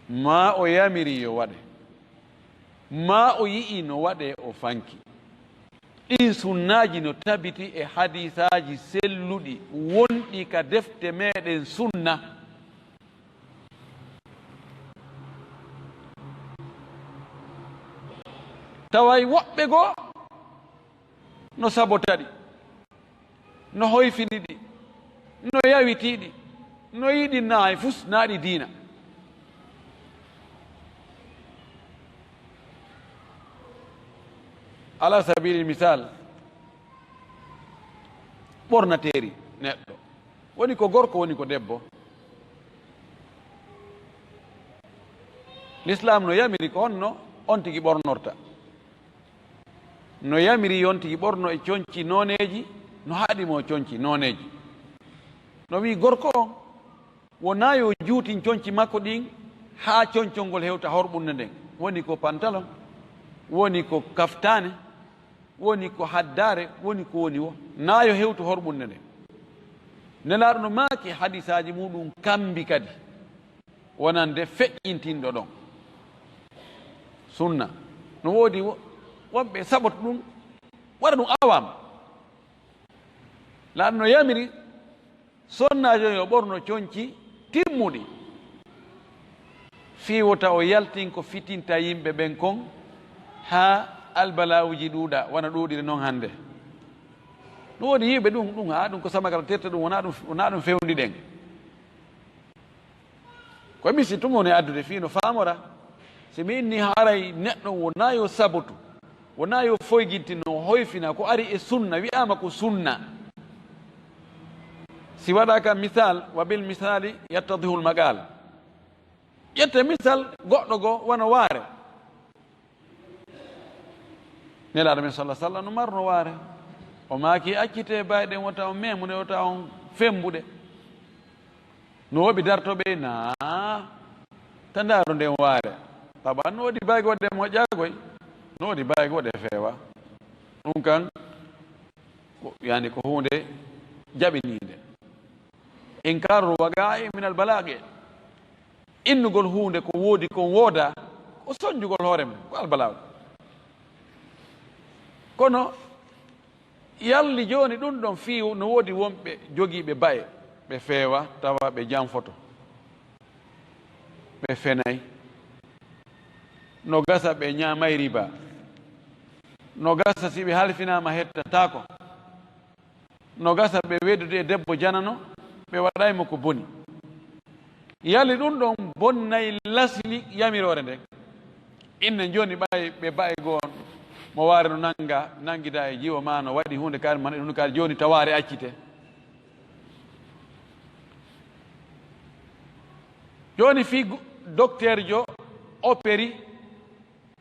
maa o yamiri yo waɗe, maa o yi'i no waɗee, o fanki. Ɗin sunnaaji no tabiti e hadiisaaji selluɗi wonɗi ka defte meɗen sunna. Taway woɓɓe goo no sabota ɗi, no hoyfini ɗi, no yawitii ɗi, no yi'i ɗi naay fus, naa ɗi diina. Ala sabiili misal, ɓornateeri neɗɗo, woni ko gorko, woni ko debbo. Lislaam no yamiri ko honno on tigi ɓornorta. No yamiri yo on tigi ɓorno e conci nooneeji, no haɗi mo conci nooneeji. No wi'i gorko on, wonaa yo juutin conci makko ɗin haa concol ngol hewta horɓunde nden. Woni ko pantalon, woni ko kaftaane, woni ko haddaare, woni ko woni wo. Naa yo hewtu horɓunde nden. Nelaaɗo no maaki hadiisaaji muuɗum kambi kadi. Wonande feƴƴintinɗo ɗon sunna. No woodi wo-, wonɓe saboto ɗum, waɗa ɗum awaama. Laaɗo no yamiri sonnaajo yo ɓorno conci timmuɗi, fii wota o yaltin ko fitinta yimɓe ɓen kon, haa albalaawuji ɗuuɗa, wona ɗuuɗiri non hannde. No woodi yi'uɓe ɗum, ɗum, haa ɗum ko samakal terte, ɗum wonaa ɗum, wonaa ɗum fewndi ɗen. Ko misi tun woni addude fii no faamora. Si mi inni haray neɗɗo wonaa yo sabotu, wonaa yo foygintin, no hoyfina ko ari e sunna, wi'aama ko sunna. Si waɗaa ka misal, wa bil misali yattadihul maqal. Ƴette misal goɗɗo goo wano waare. Nelaaɗo men sallallahu alaihi wasallam no marno waare. O maaki, "Accitee baay ɗen, wota on meemuɗe, wota on fembuɗe." No woɓɓe dartooɓe, "Naa, ta ndaaru nden waare." Taban no woodi baay goo ɗe moƴƴaa koy, no woodi baay goo ɗe feewaa. Ɗum kan, ko, yani ko huunde jaɓiniinde. Inkaarul waqaa'i minal balaage. Innugol huunde ko woodi kon woodaa, ko sonjugol hoore mum, ko albalaagu. Kono yalli jooni ɗum ɗon fii no woodi wonɓe jogiiɓe ba'e, ɓe feewa, tawa ɓe janfoto, ɓe fenay. No gasa ɓe ñaamay riba. No gasa si ɓe halfinaama hettataako. No gasa ɓe weddude e debbo janano, ɓe waɗay mo ko boni. Yali ɗun ɗon bonnay lasli yamiroore nden? Innen jooni ɓay ɓe ba'e goo on, mo waare no nanga, nangida e jiwo maa no waɗi huunde kaari man, ɗun kaari jooni tawaare accite. Jooni fii gu-, dokteerjo operi,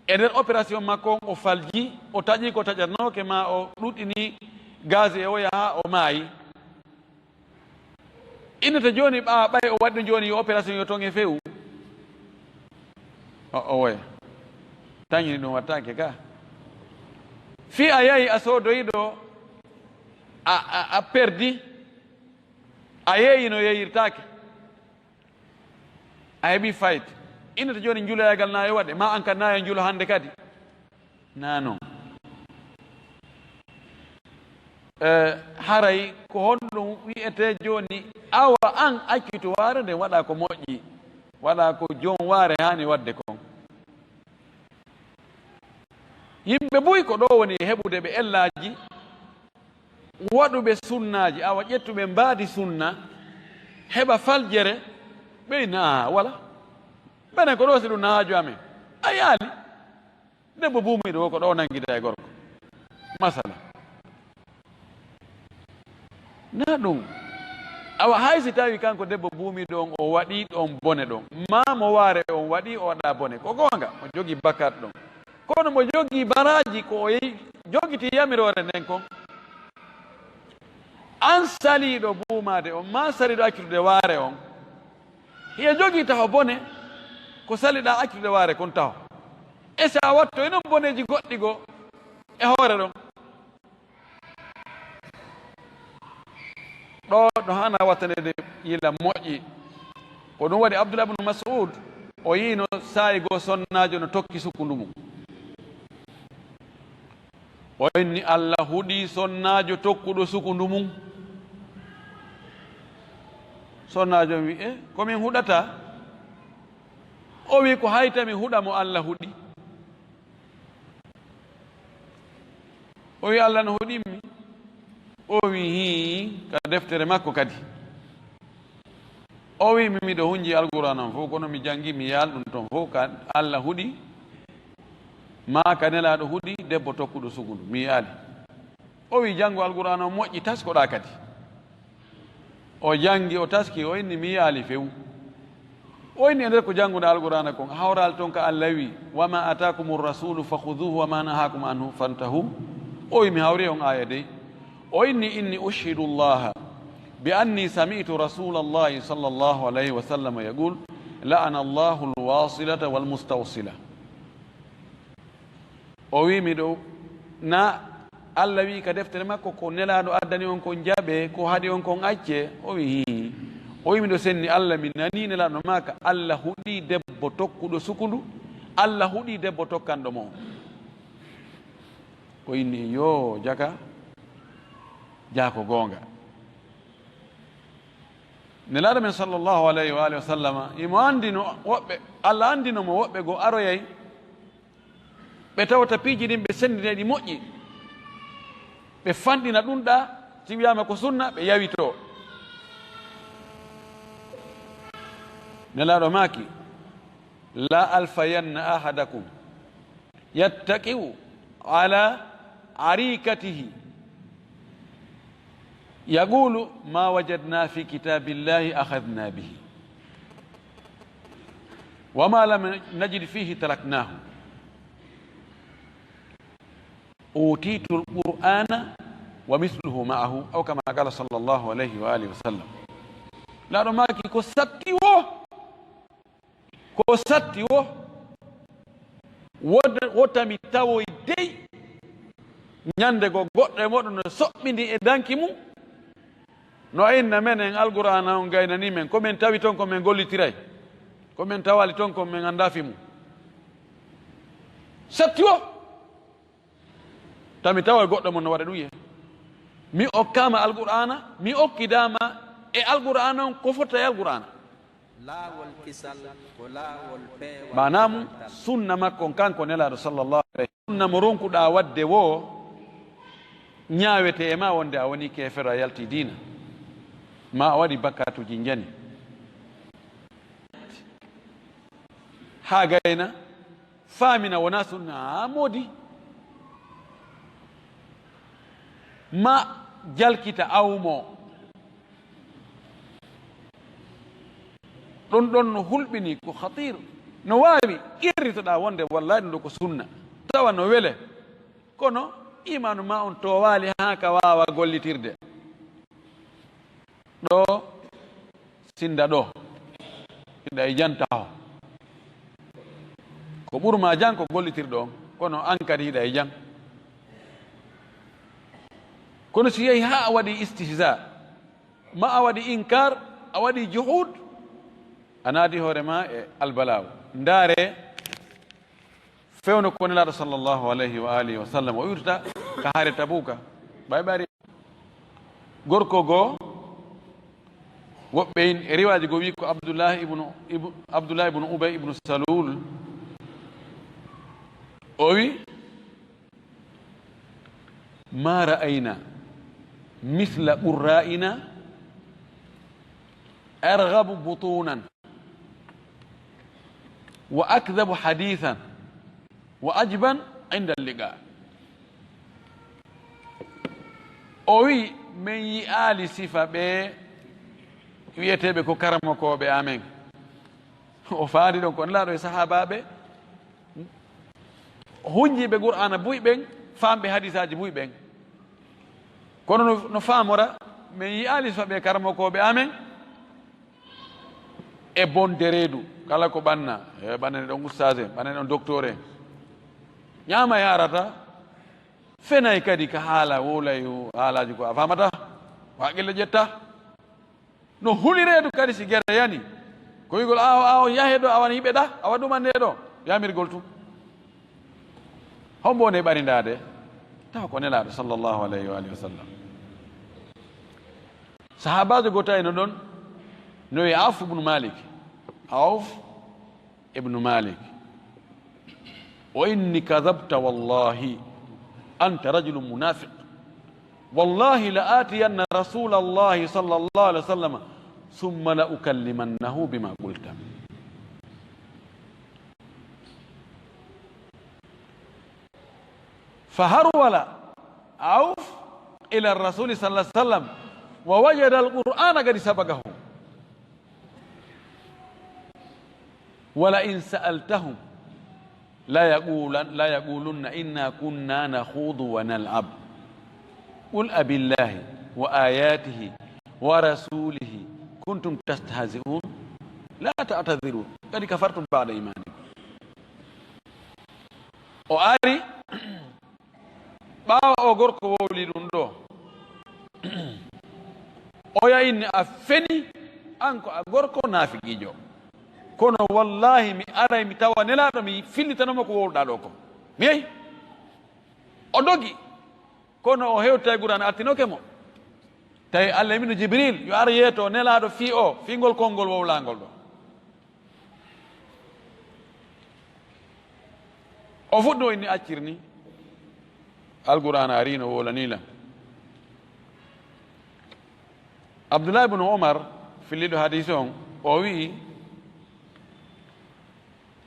e nder operasiyon makko on, o falji, o taƴi ko taƴatnooke, maa o ɗuɗɗini gaz e o yaha, o maayi. Innete jooni ɓaa ɓay o waɗi ɗun jooni yo operasiyon yo ton e fewu. O, o woya. Tañini ɗun wattaake ka. Fii a yahi a soodoyi ɗo, a, a, a perdi, a yeeyi no yeeyirtaake. A heɓi fayit. Innete jooni njuloyaagal na yo waɗe, maa an kadi na yo njulo hande kadi. Na non. Eh, haray ko honɗun wi'etee jooni? Awa an accitu waare nden waɗa ko moƴƴi, waɗa ko jon waare haani waɗde kon. Yimɓe buy ko ɗoo woni e heɓude ɓe ellaaji, waɗuɓe sunnaaji, awa ƴettuɓe mbaadi sunna, heɓa faljere, ɓe naa wala. Menen ko ɗoo si ɗun na haaju amen. A yaali. Debbo buumiiɗo woo ko ɗoo nangida e gorko. Masala. Na ɗun. Awa hay si tawi kanko debbo buumiiɗo on o waɗii ɗon bone ɗon, maa mo waare on waɗii o waɗa bone, ko goonga, mo jogii bakkaat ɗon. Kono mo jogii baraaji ko o yi-, jogiti yamiroore nden kon. An saliiɗo buumaade on, maa saliiɗo accude waare on, hiya jogii taho bone ko saliɗaa accude waare kon taho. E si a wattoyno boneeji goɗɗi goo e hoore ɗon. Ɗoo no haanaa wattaneede yila moƴƴi. Ko ɗun waɗi Abdullah ibn Mas'ud, o yi'ino saa'i goo sonnaajo no tokki sukundu mun. O inni Alla huɗii sonnaajo tokkuɗo sukundu mun. Sonnaajo on wi'i, "E, ko min huɗata?" O wi'i, "Ko hayta mi huɗa mo Alla huɗi?" O wi'i, "Alla no huɗimmi?" O wi'i, "Hii, ka deftere makko kadi." O wi'i, "Mi, miɗo hunji Alqur'aana on fow, kono mi jangi, mi yaal ɗun ton fow, ka Alla huɗi, maa ka Nelaaɗo huɗi, debbo tokkuɗo sukundu, mi yaali." O wi'i, "Jangu Alqur'aana on moƴƴi, taskoɗaa kadi." O jangi, o taski, o inni, "Mi yaali few." O inni, "E nder ko janguɗaa Alqur'aana kon, a hawraali ton ka Alla wi'i, 'Wa ma ataakumu rasulu fa khuduhu wa ma nahakum anhu fantahu'?" O wi'i, "Mi hawri on aaya dey." O inni, "Inni ushhidu Allaha bi anni sami'tu Rasulallahi sallallahu alayhi wa sallam yaqul, la'ana Allahu al-wasilata wal mustawsila." O wi'i, "Miɗo, na Alla wi'i ka deftere makko, ko Nelaaɗo addani on kon jaɓee, ko haɗi on kon accee?" O wi'i, "Hii." O wi'i, "Miɗo senni Alla, mi nanii Nelaaɗo maaka, Alla huɗii debbo tokkuɗo sukundu, Alla huɗii debbo tokkanɗo mo on." O inni, "Yoo, jaka, jaa ko goonga." Nelaaɗo men sallallahu alayhi wa alihi wa sallama, himo anndino woɓɓe, Alla anndino mo woɓɓe goo aroyay, ɓe tawata piiji ɗin ɓe senndina ɗi moƴƴi, ɓe fanɗina ɗun ɗaa, si wi'aama ko sunna, ɓe yawitoo. Nelaaɗo maaki, "La alfayanna ahadakum yattaki'u ala arikatihi, yaqulu, 'Ma wajadna fi kitabillahi akhadna bihi, wa ma lam najid fihi taraknahu. Utitul Qur'ana wa misluhu ma'ahu,' aw kama qala sallallahu alayhi wa alihi wa sallam." Nelaaɗo maaki ko satti woo, ko satti woo, wota, wota mi tawoy dey ñande goo goɗɗo e mooɗon no soɓɓindii e danki mun, no inna menen Alqur'aana on gaynanii men, ko men tawi ton ko men gollitiray, ko men tawaali ton ko men anndaa fii mun. Satti woo, tami tawa e goɗɗo mon no waɗa ɗun ye. Mi okkaama Alqur'aana, mi okkidaama e Alqur'aana on ko fotta e Alqur'aana. Laawol kisal ko laawol peewal. Maanaamu, sunna makko on kanko Nelaaɗo sallallahu alayhi, sunna mo ronkuɗaa waɗde woo, Ñaawete e ma wonde a woni keefero, a yalti diina, ma a waɗi bakkatuuji njani. Haa gayna faamina wona sunna, a moodi. Ma jalkita awmo. Ɗun ɗon no hulɓini, ko khatiir. No waawi qirritoɗaa wonde wallahi ɗun ɗo ko sunna. Tawa no wele. Kono imaanu ma on toowaali haa ka waawa gollitirde. Ɗo sinda ɗo, hiɗa e jan taho. Ko ɓurma jan ko gollitirɗo on, kono an kadi hiɗa e jan. Kono si yehi haa a waɗi istihza, ma a waɗi inkar, a waɗi juhud, a naati hoore ma e albalaaw. Ndaare fewndo ko Nelaaɗo sallallahu alayhi wa alihi wa sallam o wirta ka hare Tabuka. Ɓay ɓari gorko goo, woɓɓe in e riwaaji goo wi ko Abdullahi ibnu, ibnu, Abdullahi ibnu Ubay ibnu Salul. O wi, "Ma ra'ayna misla qurra'ina arghabu butunan wa akdhabu hadithan wa ajban inda liqa." O wi, "Men yi'aali sifa ɓe wi'eteeɓe ko karamokooɓe amen." O faandi ɗon ko Nelaaɗo e sahaabaaɓe hunjiiɓe Qur'aana buy ɓen, faamɓe hadiisaaji buy ɓen. Kono no, no faamora, men yi'aali so ɓe karamokooɓe amen e bonde reedu, kala ko ɓanna, e ɓannane ɗon ustaas en, ɓannane ɗon doktoor en. Ñaama yaarata, fenay kadi ka haala wowlay haalaaji ko a faamata, ko haqqille ƴetta. No huli reedu kadi si gere yani. Ko wi'ugol, "Aawo, aawo, yahee ɗo, awa hiɓe ɗa, awa ɗumanee ɗo." Yamirgol tun. Hombo woni e ɓarindaade? Tawa ko Nelaaɗo sallallahu alayhi wa alihi wa sallam. Sahaabaajo gooto tawi no ɗon, no wi'a Awf ibn Malik. Awf ibnu Malik, "Wa inni kadhabta wallahi, anta rajulun munafiq. Wallahi la atiyanna rasulallahi sallallahu alaihi wasallam, thumma la ukallimannahu bima qulta." Fa harwala Auf ila Rasuli sallallahu alaihi wasallam wa wajada al-Qur'ana qad sabaqahu. Wa la in sa'altahum la yaqulan-, la yaqulunna inna kunna nakhudu wa nal'ab. Qul abillahi wa ayatihi wa rasulihi kuntum tastahzi'un. La ta'tadhiru qad kafartum ba'da imanikum. O ari ɓaawo o gorko wowli ɗum ɗo. Oya inni a feni, an ko a gorko naafiqiijo. Kono wallahi mi aray mi tawa Nelaaɗo mi fillitano mo ko wowluɗaa ɗo ko. Mi yehi. O dogi. Kono o hewtay Qur'aana artinoke mo. Tawi Allah wino Jibril yo ar yeeto Nelaaɗo fii o, fii ngol konngol wowlaangol ɗo. O fuɗɗo inni accir ni. Alqur'aana ari no wowlanii lan. Abdullah ibn Umar, filliiɗo hadiis on, o wi'i,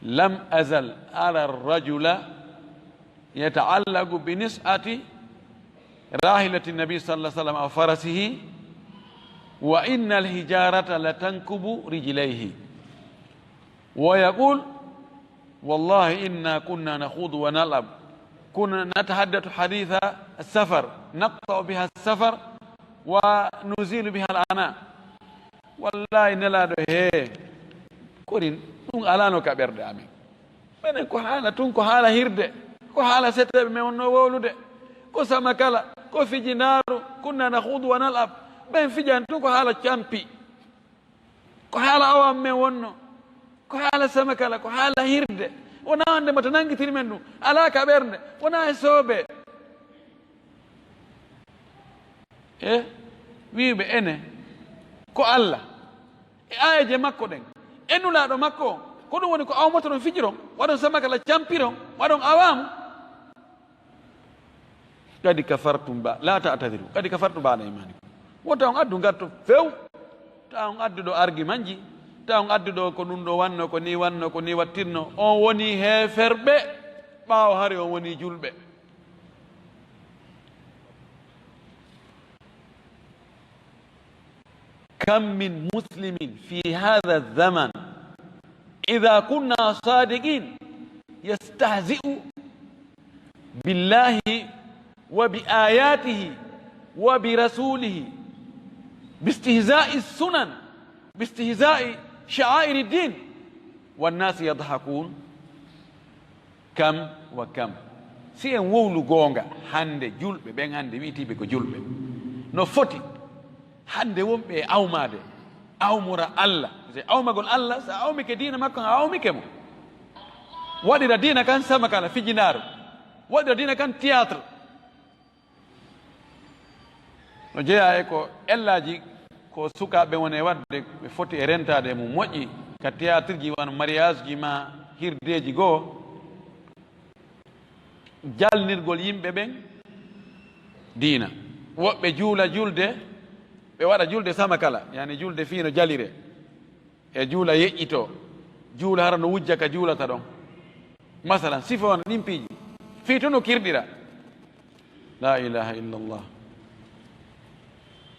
"Lam azal ara rajula yata'allaqu bi nis'ati rahilati nabi sallallahu alaihi wasallam aw farasihi, wa innal hijarata latankubu rijlayhi." Wa yaqul, "Wallahi inna kunna nakhudu wa nal'ab. Kunna natahaddathu haditha as-safar, naqta'u biha as-safar, wa nuzilu biha al-ana." Wallahi, Nelaaɗo, hee, korin, ɗum alaano ka ɓerɗe amen. Menen ko haala tun, ko haala hirde, ko haala seteeɓe men wonno wowlude, ko samakala, ko fijinaaru, kunna nakhudu wa nal'ab. Ɓen fijan tun ko haala campi. Ko haala awam men wonno, ko haala samakala, ko haala hirde. Wonaa wonde mata nanngitiri men ɗum, alaa ka ɓernde, wonaa e soobee. E wi'uɓe ene, ko Alla, e aayeeje makko ɗen, e nulaaɗo makko on, ko ɗum woni ko awmotoɗon fijiron, waɗon samakala campiron, waɗon awaamu. Kadi kafartum ba, la ta'tadiru. Kadi kafartum ba'da imanikum. Wota on addu ngatto few. Ta on addu ɗo argimanji. Ta on addu ɗo ko ɗum ɗo wanno, ko ni wanno, ko ni wattinno. On woni heeferɓe, ɓaawo hari on woni julɓe. كم من مسلم في هذا الزمن إذا كنا صادقين يستهزئ بالله وبآياته وبرسوله باستهزاء السنن، باستهزاء شعائر الدين، والناس يضحكون. Kam wa kam. Si en wowlu goonga, hannde julɓe ɓen, hannde wi'itiiɓe ko julɓe, no foti hannde wonɓe e awmaade, awmora Alla. Se awmagol Alla, so a awmike diina makko, a awmike mo. Waɗira diina kan samakala, fijinaaru. Waɗira diina kan théâtre. No jeyaa e ko ellaaji ko sukaaɓe woni e waɗde, ɓe foti e rentaade e mum. Moƴƴi ka théâtre ji, wano mariage ji maa hirdeeji goo, jalnirgol yimɓe ɓen diina. Woɓɓe juula julde, ɓe waɗa julde samakala, yani julde fii no jalire. E juula yeƴƴitoo, juula hara no wujja ka juulata ɗon. Masalan, sifa wano ɗin piiji, fii to no kirɗira. La ilaha illallah.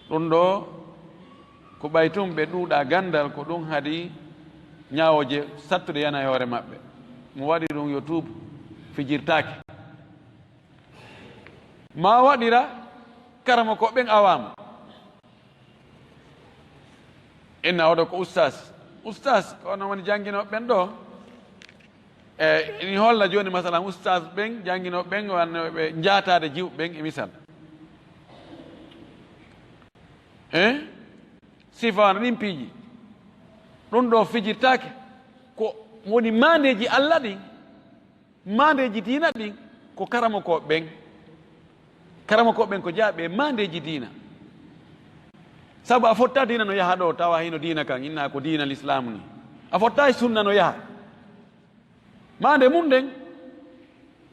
Ɗum ɗoo, ko ɓay tun ɓe ɗuuɗaa ganndal, ko ɗum haɗi ñaawooje sattude yana e hoore maɓɓe. Mo waɗi ɗum yo tuubu, fijirtaake. Ma waɗira karamokooɓe ɓen awaama. Inna oɗo ko ustaas. Ustaas, ko onon woni jannginooɓe ɓen ɗoo. E, ini holla jooni, masalan, ustaas ɓen, jannginooɓe ɓen, wano ɓe njaataade jiwɓe ɓen, e misal. Eh? Sifaano ɗin piiji. Ɗum ɗoo fijirtaake. Ko woni maandeeji Alla ɗin. Maandeeji diina ɗin ko karamokooɓe ɓen. Karamokooɓe ɓen ko jeyaaɓe e maandeeji diina. Sabu a fottaa diina no yaha ɗoo, tawa hino diina kan, inna ko diina lislaamu ni. A fottaa e sunna no yaha. Maande mun nden,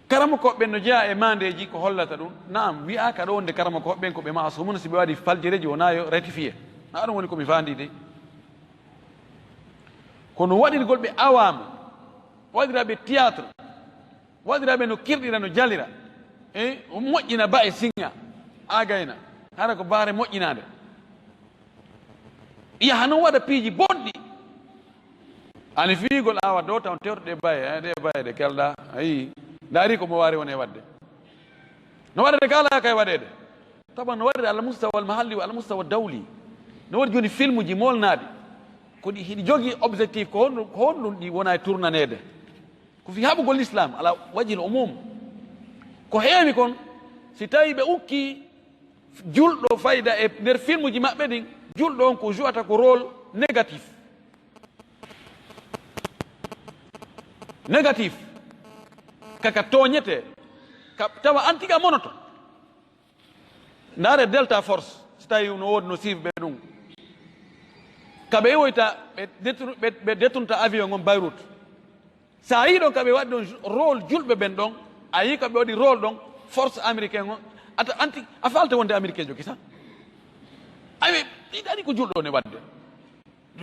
karamokooɓe ɓen no jeyaa e maandeeji ko hollata ɗum. Naam, wi'aaka ɗoo wonde karamokooɓe ɓen ko ɓe maasumuna, si ɓe waɗi faljereeji wonaa yo rectifié. Naa ɗum woni ko mi faandii de. Kono waɗirgol ɓe awaama, waɗira ɓe théâtre, waɗira ɓe no kirɗira, no jalira, e moƴƴina ba e siŋa, agayna, hara ko baare moƴƴinaande. Yaha non waɗa piiji bonɗi. Ani fiyugol awa dow tan tewtude baye, eh, ɗe baye ɗe kelɗa, ayi, ndaari ko mo waari woni e waɗde. No waɗade ka alaa kay waɗeede. Tawa no waɗde ala mustawa al mahalli wa ala mustawa dawli. No waɗi jooni filmuji molnaaɗi. Ko ɗi hiɗi jogii objectif, ko honɗum, ko honɗum ɗi wona e tournaneede. Ko fii haɓugol l'islam, ala wajhil umum. Ko heewi kon, si tawi ɓe ukki julɗo fayda e nder filmuji maɓɓe ɗin, julɗo on ko jouata ko rôle négatif. Négatif. Kaka tooñete. Ka, tawa antiga monoto. Ndaare Delta Force, si tawi no woodi no siifi ɓe ɗum. Ka ɓe iwoyta, ɓe détour-, ɓe, ɓe détournta avion on Beyrouth. Sa yii ɗon ka ɓe waɗi ɗon rôle julɓe ɓen ɗon, a yii ka ɓe waɗi rôle ɗon, force américain on, ata anti, a faalta wonde américain jo kisa. Aywe, ɗi ɗaɗi ko julɗo on e waɗde.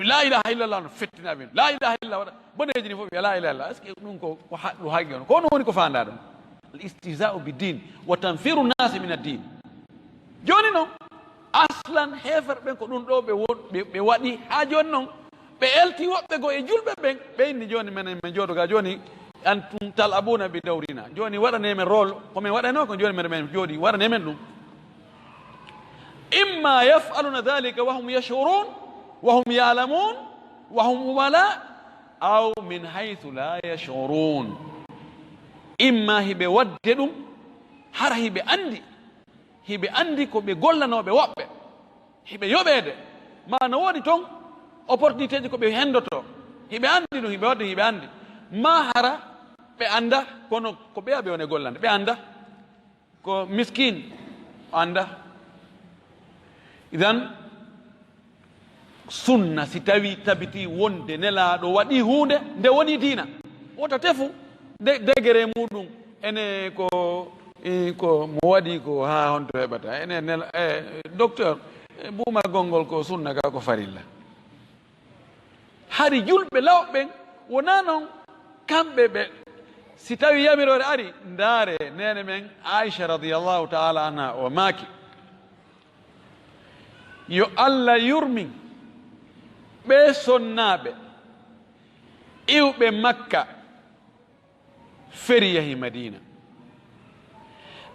La ilaha illallah no fettina ɓen. La ilaha illallah waɗa, boneeji ni fof wiya la ilaha illallah. Est-ce que ɗum ko, ko ha-, ɗum haqqi on? Ko honno woni ko faandaa ɗon? Al istihza'u bi din wa tanfiru nasi min ad din. Jooni non, aslan heeferɓe ɓen ko ɗum ɗo ɓe wo-, ɓe, ɓe waɗi haa jooni non. Ɓe elti woɓɓe goo e julɓe ɓen, ɓe inni jooni menen men jooɗo ga jooni, antum tal'abuna bi dawrina. Jooni waɗanee men rôle, ko men waɗanoo ko jooni men, men jooɗi, waɗanee men ɗum. Imma yaf'aluna dhalika wa hum yash'urun, wa hum ya'lamun, wa hum umala, aw min haythu la yash'urun. Imma hiɓe waɗde ɗum, hara hiɓe anndi, hiɓe anndi ko ɓe gollanooɓe woɓɓe, hiɓe yoɓeede, ma no woodi ton opportunité ji ko ɓe henndotoo, hiɓe anndi ɗum, hiɓe waɗde, hiɓe anndi, ma hara ɓe annda, kono ko ɓeya ɓe woni gollande, ɓe annda, ko miskin, o annda. Idan, sunna, si tawi tabitii wonde Nelaaɗo waɗii huunde, nde wonii diina. Wota tefu de-, degere muuɗum, ene ko, E, ko mo waɗi ko haa honto heɓata? Enen nel-, e, docteur, e, buumagol ngol ko sunna ka ko farilla. Hari julɓe lawɓe ɓen wonaa non kamɓe ɓe, si tawi yamiroore ari, ndaare neene men Aisha radiyallahu ta'ala anha o maaki, yo Allah yurmin ɓee sonnaaɓe iwɓe Makka feri yahi Madiina.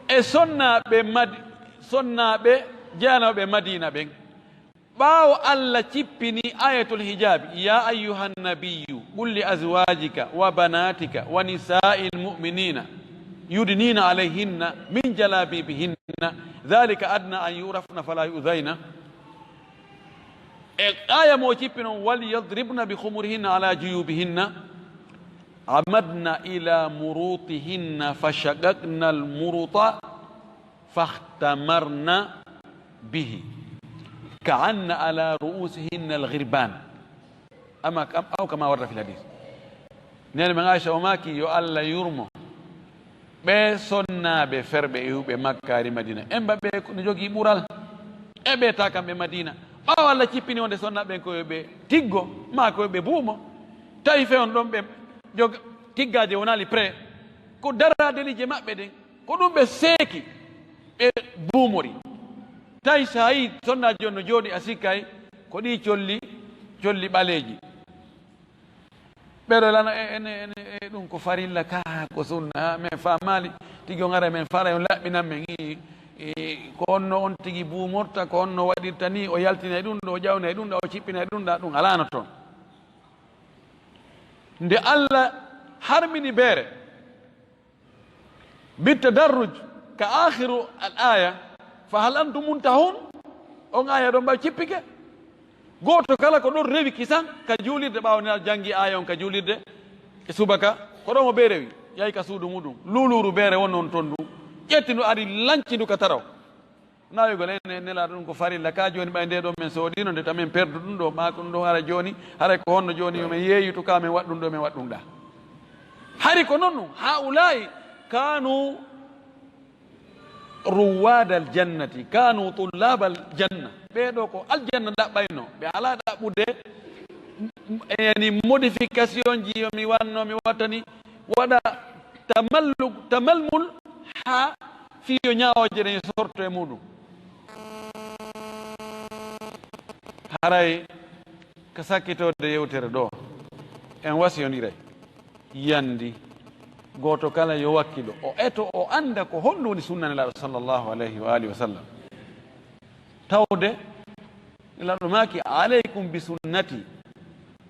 E sonnaaɓe Mad-, sonnaaɓe jeyanooɓe Madiina ɓen, ɓaawo Allah cippini ayatul hijaabi, "Ya ayyuhan nabiyyu, qul li azwajika wa banatika wa nisa'il mu'minina yudnina alayhinna min jalabibihinna, dhalika adna an yu'rafna fala yu'dhayna." E aya mo cippi non, "Wal yadribna bi khumurihinna ala juyubihinna, amadna ila murutihinna fa shaqaqna al muruta fakhtamarna bihi, ka anna ala ru'usihinna al ghirban." Ama kam, aw kama warda fil hadith. Neene men Aisha o maaki, yo Allah yurmo ɓee sonnaaɓe ferɓe iwɓe Makkaari Madiina. En ba ɓe ko no jogii ɓural. E ɓe ta kamɓe Madiina. Ɓaawo Allah cippini wonde sonnaaɓe ɓen ko yo ɓe tiggo, maa ko yo ɓe buumo. Tawi fewndo ɗon ɓe joga tiggaaje wonaali prêt. Ko daraade liije maɓɓe ɗen. Ko ɗum ɓe seeki, ɓe buumori. Tawi so a yii sonnaajo on no jooɗi, a sikkay ko ɗi colli, colli ɓaleeji. Ɓeɗo lana e, ene, ene, e ɗum ko farilla ka, ko sunna, ha, men faamaali, tigi on ara men faala, on laɓɓinan men, i, i, ko on no on tigi buumorta, ko on no waɗirta ni, o yaltinay ɗum ɗo, o ƴawnay ɗum ɗo, o cippinay ɗum ɗa, ɗum alaano toon. Nde Allah harmini beere, Bitadarruj, ka aakhiru al aya, fa hal antum muntahun? On aya ɗon ɓay cippike. Gooto kala ko ɗon rewi kisan ka juulirde, ɓaawo Nelaaɗo janngi aya on ka juulirde e subaka, ko ɗon o bee rewi, yahi ka suudu muɗum, luuluuru beere won on ton ndun, ƴetti ndu ari lanci ndu ka taraw. Naawigol en e Nelaaɗo ɗum ko farilla. Ka jooni ɓay nde ɗon men soodino nde, ta men perdu ɗum ɗo, maa ko ɗum ɗo hara jooni, haray ko honno jooni yo men yeeyitu ka men waɗ ɗum ɗo, men waɗ ɗum ɗa? Hari ko non ɗum, haa'ulaa'i kaanu ruwaadal jannati, kaanu tullaabal janna. Ɓee ɗoo ko aljanna ɗaɓɓayno, ɓe alaa ɗaɓɓude, yani modification ji yo mi wanno, mi wattani, waɗa tamallu-, tamalmul haa fii yo ñaawooje ɗen sorto e muɗum. Haray ka sakkitoode yewtere ɗo, en wasiyondiray yandi gooto kala yo wakkilo, o eto, o annda ko honɗum woni sunna Nelaaɗo sallallahu alayhi wa alihi wa sallam. Tawde Nelaaɗo maaki, "Alaykum bi sunnati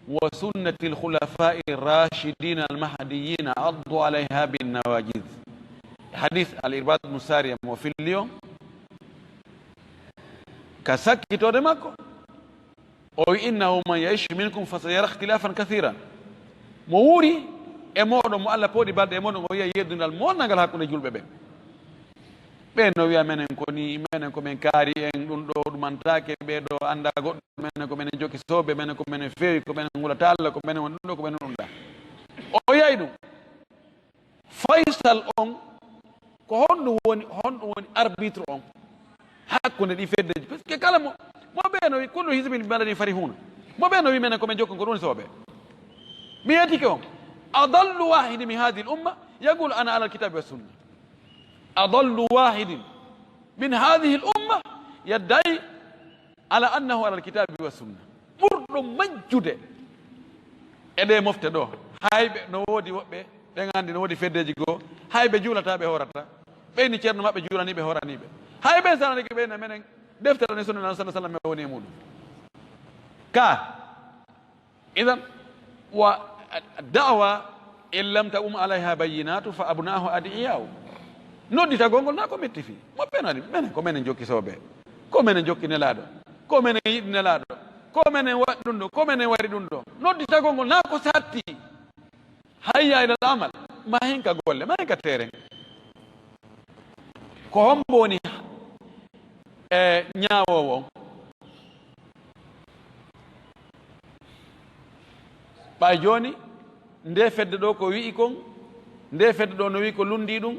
wa sunnati al-khulafaa'i ar-raashidiina al-mahdiyyiina, addu alayha bin nawaajid." Hadis Al-Irbaad ibn Saariya mo filli on, ka sakkitoode makko, o wi, "Innahu man ya'ish minkum fa sayara ikhtilaafan kathiiran." Mo wuuri e mooɗon, mo Allah pooɗi balɗe e mooɗon, o yi'ay yeddungal monnangal hakkunde julɓe ɓen. Ɓen no wi'a, "Menen ko ni, menen ko men kaari en, ɗum ɗo ɗumantaake, ɓee ɗo annda goɗɗum, menen ko menen jokki soobe, menen ko menen feewi, ko menen ngulata Allah, ko menen woni ɗum ɗo, ko menen ɗum ɗa." O yi'ay ɗum. Faysal on, ko honɗum woni, honɗum woni arbitre on hakkunde ɗi feddeji? Parce que kala mo, mo ɓe no wi, "Kullu hizbin bima ladayhim farihun." Mo ɓe no wi, "Menen ko men jokkon ko ɗum woni soobe." Mi yetike on, adallu wahidin min hadhihi al-umma yaqulu, "Ana ala al-kitabi wa sunna." Adallu wahidin min hadhihi al-umma yadda'i ala annahu ala al-kitabi wa sunna. Ɓurɗo majjude e ɗee mofte ɗo, hay ɓe no woodi woɓɓe, ɓen anndi no woodi feddeji goo, hay ɓe juulataa ɓe hoorata, ɓe ni ceerno maɓɓe juulanii ɓe hooranii ɓe. Hay ɓen sananike ɓe na menen deftere ɗen sunna Nelaaɗo sallallahu alaihi wasallam woni e muɗum. Ka Idan, wa da'wa in lam taqum alayha bayyinatu fa abna'uha adi'iya'u. Nodditagol ngol na ko metti fii. Mo ɓen waɗi, menen ko menen jokki soobe. Ko menen jokki Nelaaɗo. Ko menen yiɗi Nelaaɗo. Ko menen waɗi ɗum ɗo. Ko menen waɗi ɗum ɗo. Nodditagol ngol na ko satti. Hayya ilal amal. Ma hinka golle. Ma hinka teeren. Ko hombo woni, e, ñaawoowo on? Ɓay jooni, nde fedde ɗo ko wi'i kon, nde fedde ɗo no wi'i ko lundi ɗum,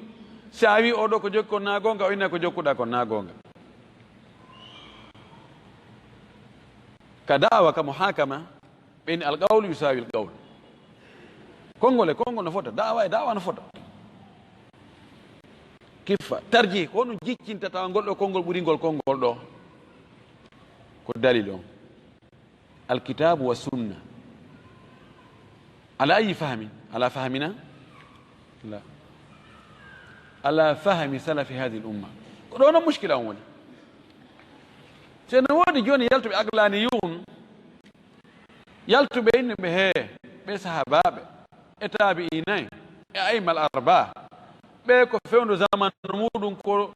Si a wi'i oo ɗoo ko jokki kon naa goonga, o inna ko jokkuɗaa kon naa goonga. Ka da'awa, ka muhakama, ɓen alqawlu yusawi alqawl. Konngol e konngol no fota, da'awa e da'awa no fota. Kiffa, tarjih, ko honɗun jiccintata ngol ɗoo konngol ɓuri ngol konngol ɗoo? Ko dalil on. Alkitabu wa sunna. Ala ayi fahmin? Ala fahmina? La. Ala fahmi salafi hadhihi al umma. Ko ɗoo non mushkila on woni. Si no woodi jooni yaltuɓe aqlaniyun, yaltuɓe innuɓe hee, ɓe sahabaaɓe, e taabi'iina'en, e a'immal arbaa, ɓe ko fewndo zamanu muuɗun ko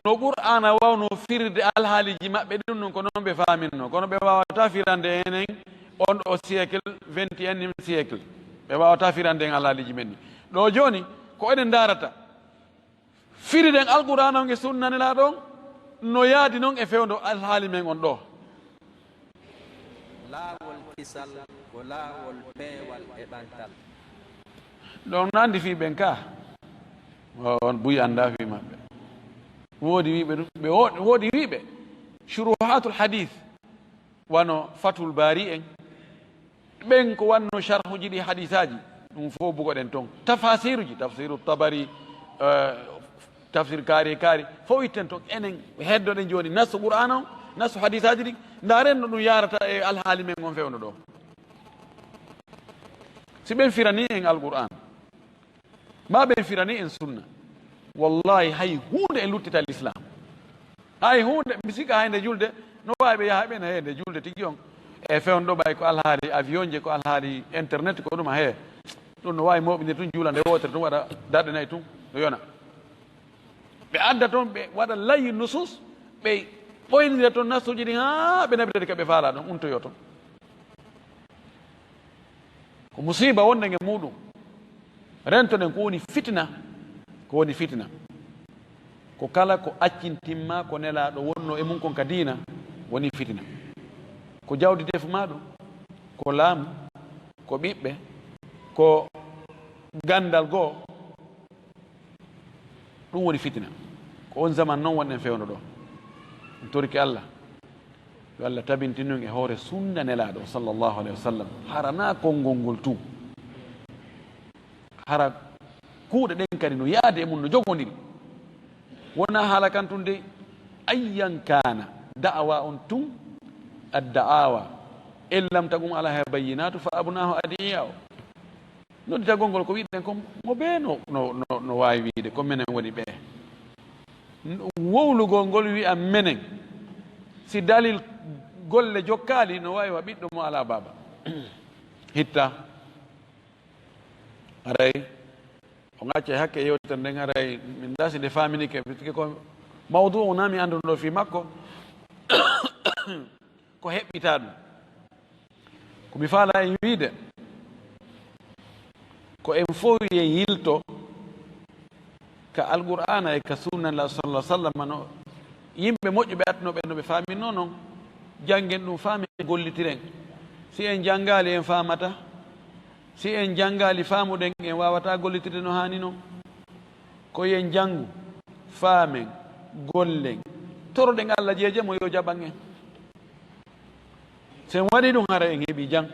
no Qur'aana waawno firde alhaaliiji maɓɓe ɗin ɗun, ko non ɓe faaminno. Kono ɓe waawataa firande enen on ɗoo siècle, vingt et unième siècle. Ɓe waawataa firande en alhaaliiji men ɗin. Ɗoo jooni, ko enen ndaarata. Firiden Alqur'aana on e Sunna Nelaaɗo on no yaadi non e fewndo alhaali men on ɗoo. Laawol kisal ko laawol peewal e ɓantal. Ɗon no anndi fii ɓen ka. On buy anndaa fii maɓɓe. Woodi wi'ɓe ɗum, ɓe wo-, woodi wi'ɓe shuruhaatul hadiis, wano Fathul Baari en, ɓen ko wanno sharhuuji ɗi hadiisaaji, ɗum fof bugoɗen ton. Tafasiiruji, tafsiiru Tabari, eh, tafsir kaari e kaari, fof itten ton. Enen heddoɗen jooni nassu Qur'aana on, nassu hadiisaaji ɗin, ndaaren no ɗum yaarata e alhaali men on fewndo ɗoo. Si ɓen firanii en Alqur'aan, maa ɓen firanii en Sunna, wallaahi hay huunde en luttitaa Lislaam. Hay huunde, mi sikka hay nde julde, no waawi ɓe yaha ɓen, hee, nde julde tigi on. E fewndo ɓay ko alhaali avion je, ko alhaali internet, ko ɗum, hee. Ɗum no waawi mooɓindirde tun, juula nde wootere tun, waɗa darɗe nayi tun, no yona. Ɓe adda ton, ɓe waɗa layi nusus, ɓe ɓoynira ton nassuuji ɗin haa ɓe naɓira ka ɓe faalaa ɗon, untoyoo ton. Ko musiiba wonɗen e muuɗum. Rentoɗen ko woni fitina, ko woni fitina. Ko kala ko accintinmaa ko Nelaaɗo wonnoo e mun kon ka diina, woni fitina. Ko jawdi defu maa ɗum, ko laamu, ko ɓiɓɓe, ko ganndal goo, ɗum woni fitina. Ko on zaman non wonɗen fewndo ɗoo. En torike Allah, yo Allah tabintin ɗum e hoore sunna Nelaaɗo, sallallahu alayhi wa sallam. Hara naa konngol ngol tun. Hara kuuɗe ɗen kadi no yaade e mun, no jogondiri. Wonaa haala kan tun de, ayyan kaana, da'awa on tun, ad-da'awa, in lam takun alayha bayyinatu fa abna'u adi'a'u. Nodditagol ngol ko wi'ɗen kon, mo bee no, no, no, no waawi wi'ude, ko menen woni ɓee. Wowlugol ngol wi'a menen, si dalil golle jokkaali, no waawi wa ɓiɗɗo mo alaa baaba. Hitta. Haray, on accay hakke yewtere nden, haray min dasi nde faaminike, parce que ko mawdu'u naa mi annduno fii makko, ko heɓɓitaa ɗum. Ko mi faalaa en wi'ude, ko en fow en yilto ka Alqur'aana e ka Sunna Nelaaɗo, sallallahu alaihi wasallam, no yimɓe moƴƴuɓe adduno ɓen no ɓe faaminno non, janngen ɗum, faamen, gollitiren. Si en janngaali, en faamataa. Si en janngaali, faamuɗen, en waawataa gollitirde no haani non. Ko yo en janngu, faamen, gollen, toroɗen Alla jeeje mo, yo jaɓan en. Si en waɗii ɗum, hara en heɓii jam.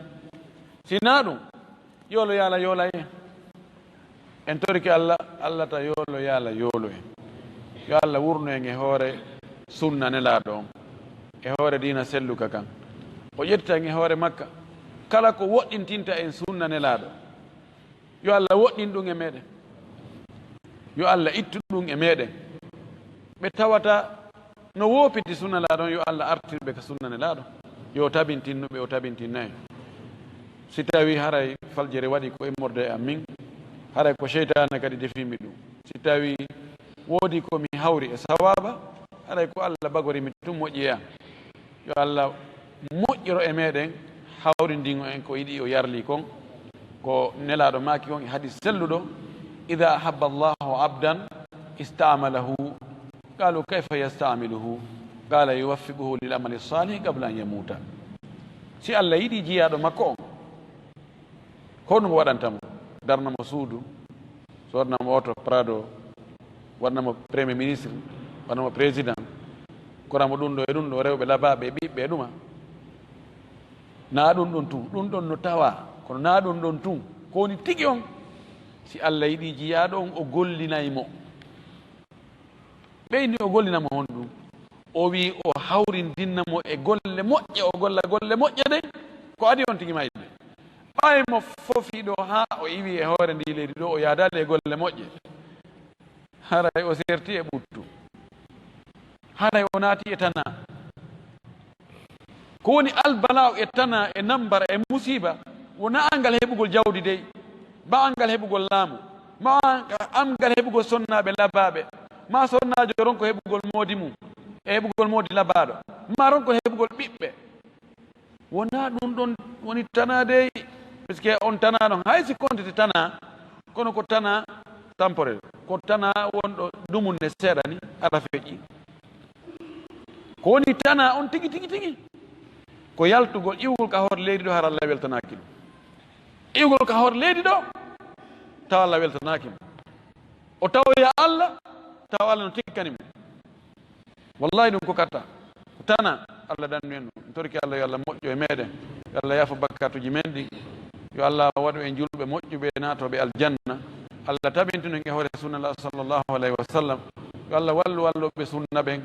Si naa ɗum, yoolo yo Alla yoola en. En torike Alla, Alla ta yoolo yo Alla yoolu en. Yo Alla wurnu en e hoore sunna Nelaaɗo on, e hoore diina selluka kan. O ƴetta en e hoore makka kala ko woɗɗintinta en sunna Nelaaɗo. Yo Alla woɗɗin ɗum e meɗen. Yo Alla ittu ɗum e meɗen. Ɓe tawata no woopiti sunna Nelaaɗo on, yo Alla artir ɓe ka sunna Nelaaɗo. Yo tabintinnu ɓe, o tabintinna en. Si tawii haray faljere waɗi ko immorde e am min, haray ko seytaane kadi defii mi ɗum. Si tawii woodi ko mi hawri e sawaaba, haray ko Alla bagori mi tun, moƴƴi e am. Yo Alla moƴƴoro e meɗen, hawrindino en ko yiɗi o yarli kon. Ko Nelaaɗo maaki on e hadis selluɗo: "Idaa ahabba Allahu abdan ista'malahu, qaalu kayfa yasta'miluhu? Qaala yuwaffiquhu lil amali saalih qabla an yamuuta." Si Alla yiɗi jiyaaɗo makko on, ko honɗum o waɗanta mo? Darna mo suudu, sodna mo oto Prado, Waɗana mo premier ministre, waɗana mo président, kora mo ɗum ɗo e ɗum ɗo, rewɓe labaaɓe e ɓiɓɓe e ɗuma. Naa ɗum ɗon tun, ɗum ɗon no tawaa, kono naa ɗum ɗon tun. Ko woni tigi on, si Allah yiɗi jiyaaɗo on, o gollinay mo. Ɓeydi o gollina mo honɗum? O wi'i o hawrindinna mo e golle moƴƴe, o golla golle moƴƴe ɗen, ko adii on tigi mayde. Ɓay mo fofi ɗo haa o iwi e hoore ndii leydi ɗo, o yaadaali e golle moƴƴe. Haray o serti e ɓuttu. Haray o naati e tanaa. Ko woni albala'u e tanaa e nambara e musiiba, wonaa angal heɓugol jawdi dey, maa angal heɓugol laamu, maa angal heɓugol sonnaaɓe labaaɓe, maa sonnaajo ronko heɓugol moodi mum, e heɓugol moodi labaaɗo, maa ronko heɓugol ɓiɓɓe. Wonaa ɗum ɗon woni tanaa dey, parce que on tanaa ɗon, hay si kontete tanaa, kono ko tanaa temporel, ko tanaa wonɗo dumunne seeɗa ni, ara feƴƴi. Ko woni tanaa on tigi, tigi, tigi, ko yaltugol, iwgol ka hoore leydi ɗo, hara Allah weltanaaki ɗum. Iwgol ka hoore leydi ɗo, tawa Allah weltanaaki mo. O tawoya Allah, tawa Allah no tikkani mo. Wallahi, ɗum ko katta. Ko tana Allah dannu en ɗum. En torki Allah, yo Allah moƴƴo e meɗen. Yo Allah yaafo bakkatuji men ɗi. Yo Allah waɗu en julɓe moƴƴuɓe, naatoɓe aljanna. Allah tabintu en e hoore sunna Allah sallallahu alayhi wa sallam. Yo Allah wallu walloɓe sunna ɓen.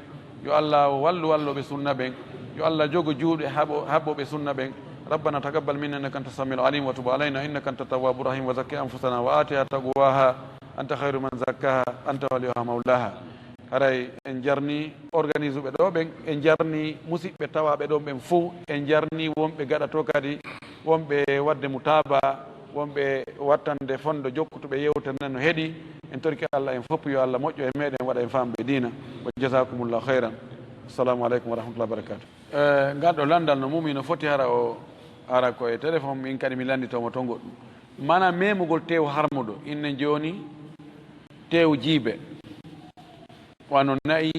Yo Allah wallu walloɓe sunna ɓen. Yo Allah jogo juuɗe haɓo-, haɓɓoɓe sunna ɓen. ربنا تقبل منا إنك أنت السميع العليم وتب علينا إنك أنت التواب الرحيم وزكي أنفسنا وآتها تقواها أنت خير من زكاها أنت وليها مولاها. Haray en jarni organise ɓe ɗo ɓen, en jarni musiɓɓe tawaaɓe ɗon ɓen fow, en jarni wonɓe gaɗa to kadi, wonɓe waɗde mutaaba, wonɓe wattande fondo jokkutuɓe yewtere nden no heɗi. En torki Allah en fof yo Allah moƴƴo e meɗen, waɗa en faamɓe diina. Wa jazakumullahu khairan. Assalamu alaikum wa rahmatullahi wa barakatuh. Eh, ngal ɗo lanndal no mum hino foti hara o, hara ko e téléphone, min kadi mi lannditoo mo ton goɗɗum. Maanaa memugol teewu harmuɗo, inne jooni teewu jiibe, wano na'i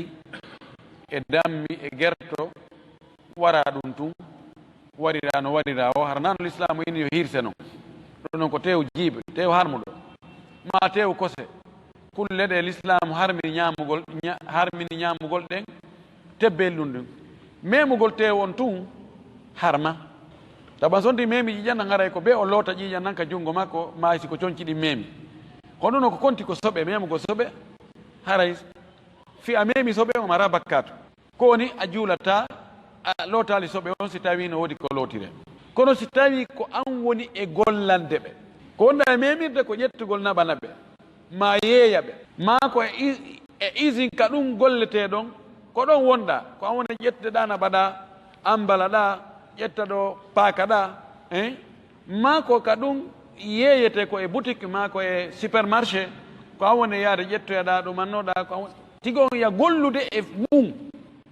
e dammi e gerto, wara ɗum tun, warira no warira o, hara nano lislaamu inni yo hirse non. Ɗum non ko teewu jiibe, teewu harmuɗo, maa teewu kose. Kulle ɗe lislaamu harmini ñaamugol, ña-, harmini ñaamugol ɗen, tebbel ɗum ɗum. Memugol teewu on tun harma. Taban sonti memi ƴiiƴan nan haray ko be o loota ƴiiƴan nan ka junngo makko, maa si ko conci ɗin memi. Kono non ko konti ko soɓe, memugol soɓe, haray fi a memi soɓe, o mara bakkaatu. Ko woni a juulataa, a lootaali soɓe on si tawii no woodi ko lootire. Kono si tawii ko an woni e gollande ɓe, ko wonɗaa e memirde ko ƴettugol naɓa naɓe, maa yeeya ɓe, maa ko e i-, e isin ka ɗum golletee ɗon, ko ɗon wonɗaa, ko an woni ƴettude ɗaa naɓa ɗaa, ambala ɗaa, ƴetta ɗo paaka ɗaa, hein? Maa ko ka ɗum yeeyetee ko e boutique, maa ko e supermarché, ko an woni yaade ƴettoyaɗaa ɗo mannoɗaa, ko an woni, tigo on ya gollude e mum.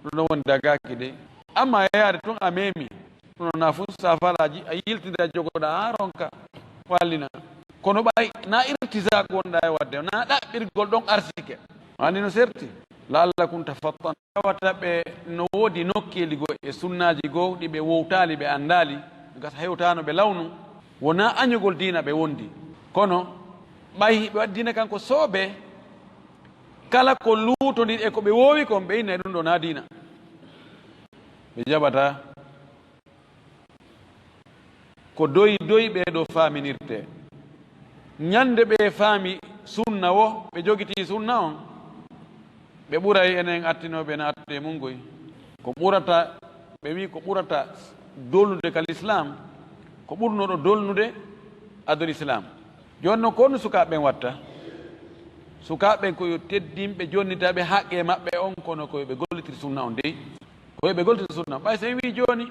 Ɗum ɗon woni dagaaki de. Amma yaade tun a memi. Ɗum ɗon na fuu safalaaji, a yiltida jogoɗaa haa ronka wallina. Kono ɓay na irtisaak wonɗaa e waɗde, na ɗaɓɓirgol ɗon arsike. Wani no serti. La'allakum tafattan. Tawata ɓe no woodi nokkeeli goo e sunnaaji goo ɗi ɓe wowtaali, ɓe anndaali, gasa hewtaano ɓe lawnu, wonaa añugol diina ɓe wondi. Kono ɓay ɓe waɗi diina kan ko soobee, kala ko luutondir e ko ɓe woowi kon, ɓe inna e ɗum ɗo naa diina. Ɓe jaɓataa. Ko doy doy ɓee ɗoo faaminirtee. Ñande ɓe faami sunna woo, ɓe jogitii sunna on, ɓe ɓuray enen attinooɓe ena attude e mun koy. Ko ɓurata, ɓe wi'i ko ɓurata dolnude ka lislaam, ko ɓurnoɗo dolnude adul islaam. Jooni non, ko honno sukaaɓe ɓen watta? Sukaaɓe ɓen ko yo teddinɓe, jonnitaaɓe haqqee maɓɓe on, kono ko yo ɓe gollitir sunna on dey. Ko yo ɓe gollitir sunna. Ɓay so en wi'i jooni,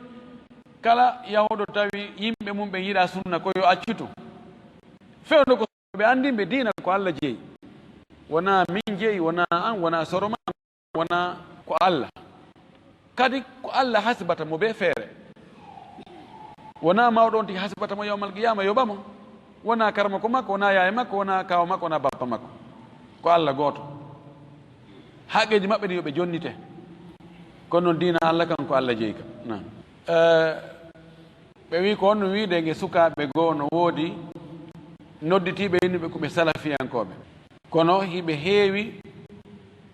kala yahuɗo tawi yimɓe mum ɓen yiɗaa sunna, ko yo accu tun. Fewndo ko ɓe anndin ɓe diina ko Alla jeyi. Wonaa min jeyi, wonaa an, wonaa soro maa, wonaa ko Alla. Kadi ko Alla hasibata mo bee feere. Wonaa mawɗo on tigi hasibata mo yawmal qiyaama yoɓa mo. Wonaa karamoko makko, wonaa yaaya makko, wonaa kaaw makko, wonaa bappa makko. Ko Alla gooto. Haqqeeji maɓɓe ɗin yo ɓe jonnite. Kono non diina Alla kan ko Alla jeyi ka. Naam. Eh, ɓe wi'i ko honno wi'ude e sukaaɓe goo no woodi nodditiiɓe innuɓe ko ɓe salafiyankooɓe. Kono hiɓe heewi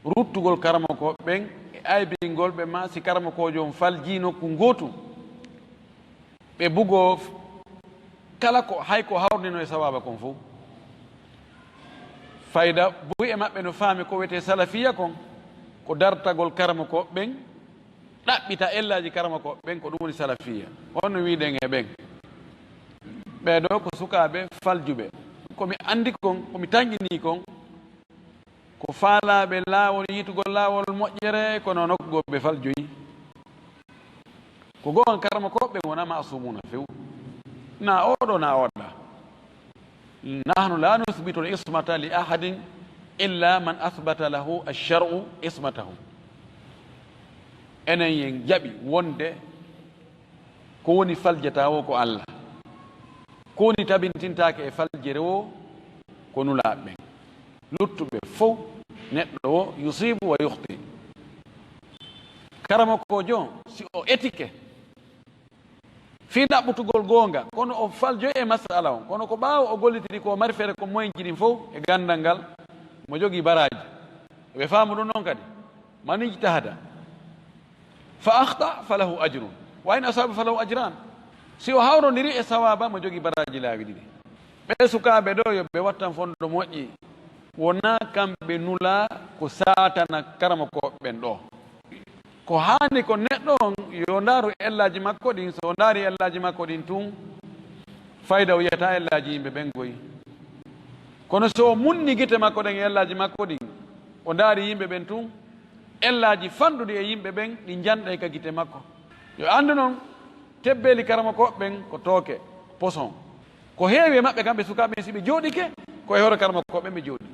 ruttugol karamokooɓe ɓen e aybingol ɓe, ma si karamokoojo on faljii nokku ngootu, ɓe bugoo f-, kala ko, hay ko hawrindinoo e sawaaba kon fow. Fayda buy e maɓɓe no faami ko wi'etee salafiya kon, ko dartagol karamokooɓe ɓen, ɗaɓɓita ellaaji karamokooɓe ɓen, ko ɗum woni salafiya. Honno wi'uɗen e ɓen? Ɓee ɗoo ko sukaaɓe faljuɓe. Ko mi anndi kon, ko mi tanƴinii kon, ko faalaaɓe laawol, yi'ugol laawol moƴƴere, kono nokku goo ɓe faljoyi. Ko goonga, karamokooɓe ɓen wonaa ma'suumuuna few. Na oo ɗoo, na oo ɗaa. Nahnu la nuthbitu al-ismata li ahadin illa man athbata lahu ash-shar'u ismatahu. Enen en jaɓi wonde ko woni faljataa woo ko Alla. Ko woni tabintintaake e faljere woo ko Nulaaɓe ɓen. Luttuɓe fow, neɗɗo woo, yusibu wa yukhti. Karamokoojo on, si o etike fii ɗaɓɓutugol goonga, kono o faljoyi e mas'ala on, kono ko ɓaawo o gollitiri ko o mari feere ko moyenji ɗin fow e ganndal ngal, mo jogii baraaji. Ɓe faamu ɗum non kadi. Man ijtahada fa akhta falahu ajrun, wa in asaba falahu ajran. Si o hawrondiri e sawaaba, mo jogii baraaji laawi ɗiɗi. Ɓee sukaaɓe ɗoo, yo ɓe wattan fondo moƴƴi. Wonaa kamɓe nulaa, ko saatana karamokooɓe ɓen ɗoo. Ko haani ko neɗɗo on yo ndaaru ellaaji makko ɗin, so o ndaari ellaaji makko ɗin tun, fayda o yi'ataa ellaaji yimɓe ɓen goy. Kono so o munni gite makko ɗen e ellaaji makko ɗin, o ndaari yimɓe ɓen tun, ellaaji fanɗuɗi e yimɓe ɓen ɗi njanɗay ka gite makko. Yo anndu non, tebbeeli karamokooɓe ɓen ko tooke, poson. Ko heewi e maɓɓe kamɓe sukaaɓe ɓen, si ɓe jooɗike, ko e hoore karamokooɓe ɓen ɓe jooɗi.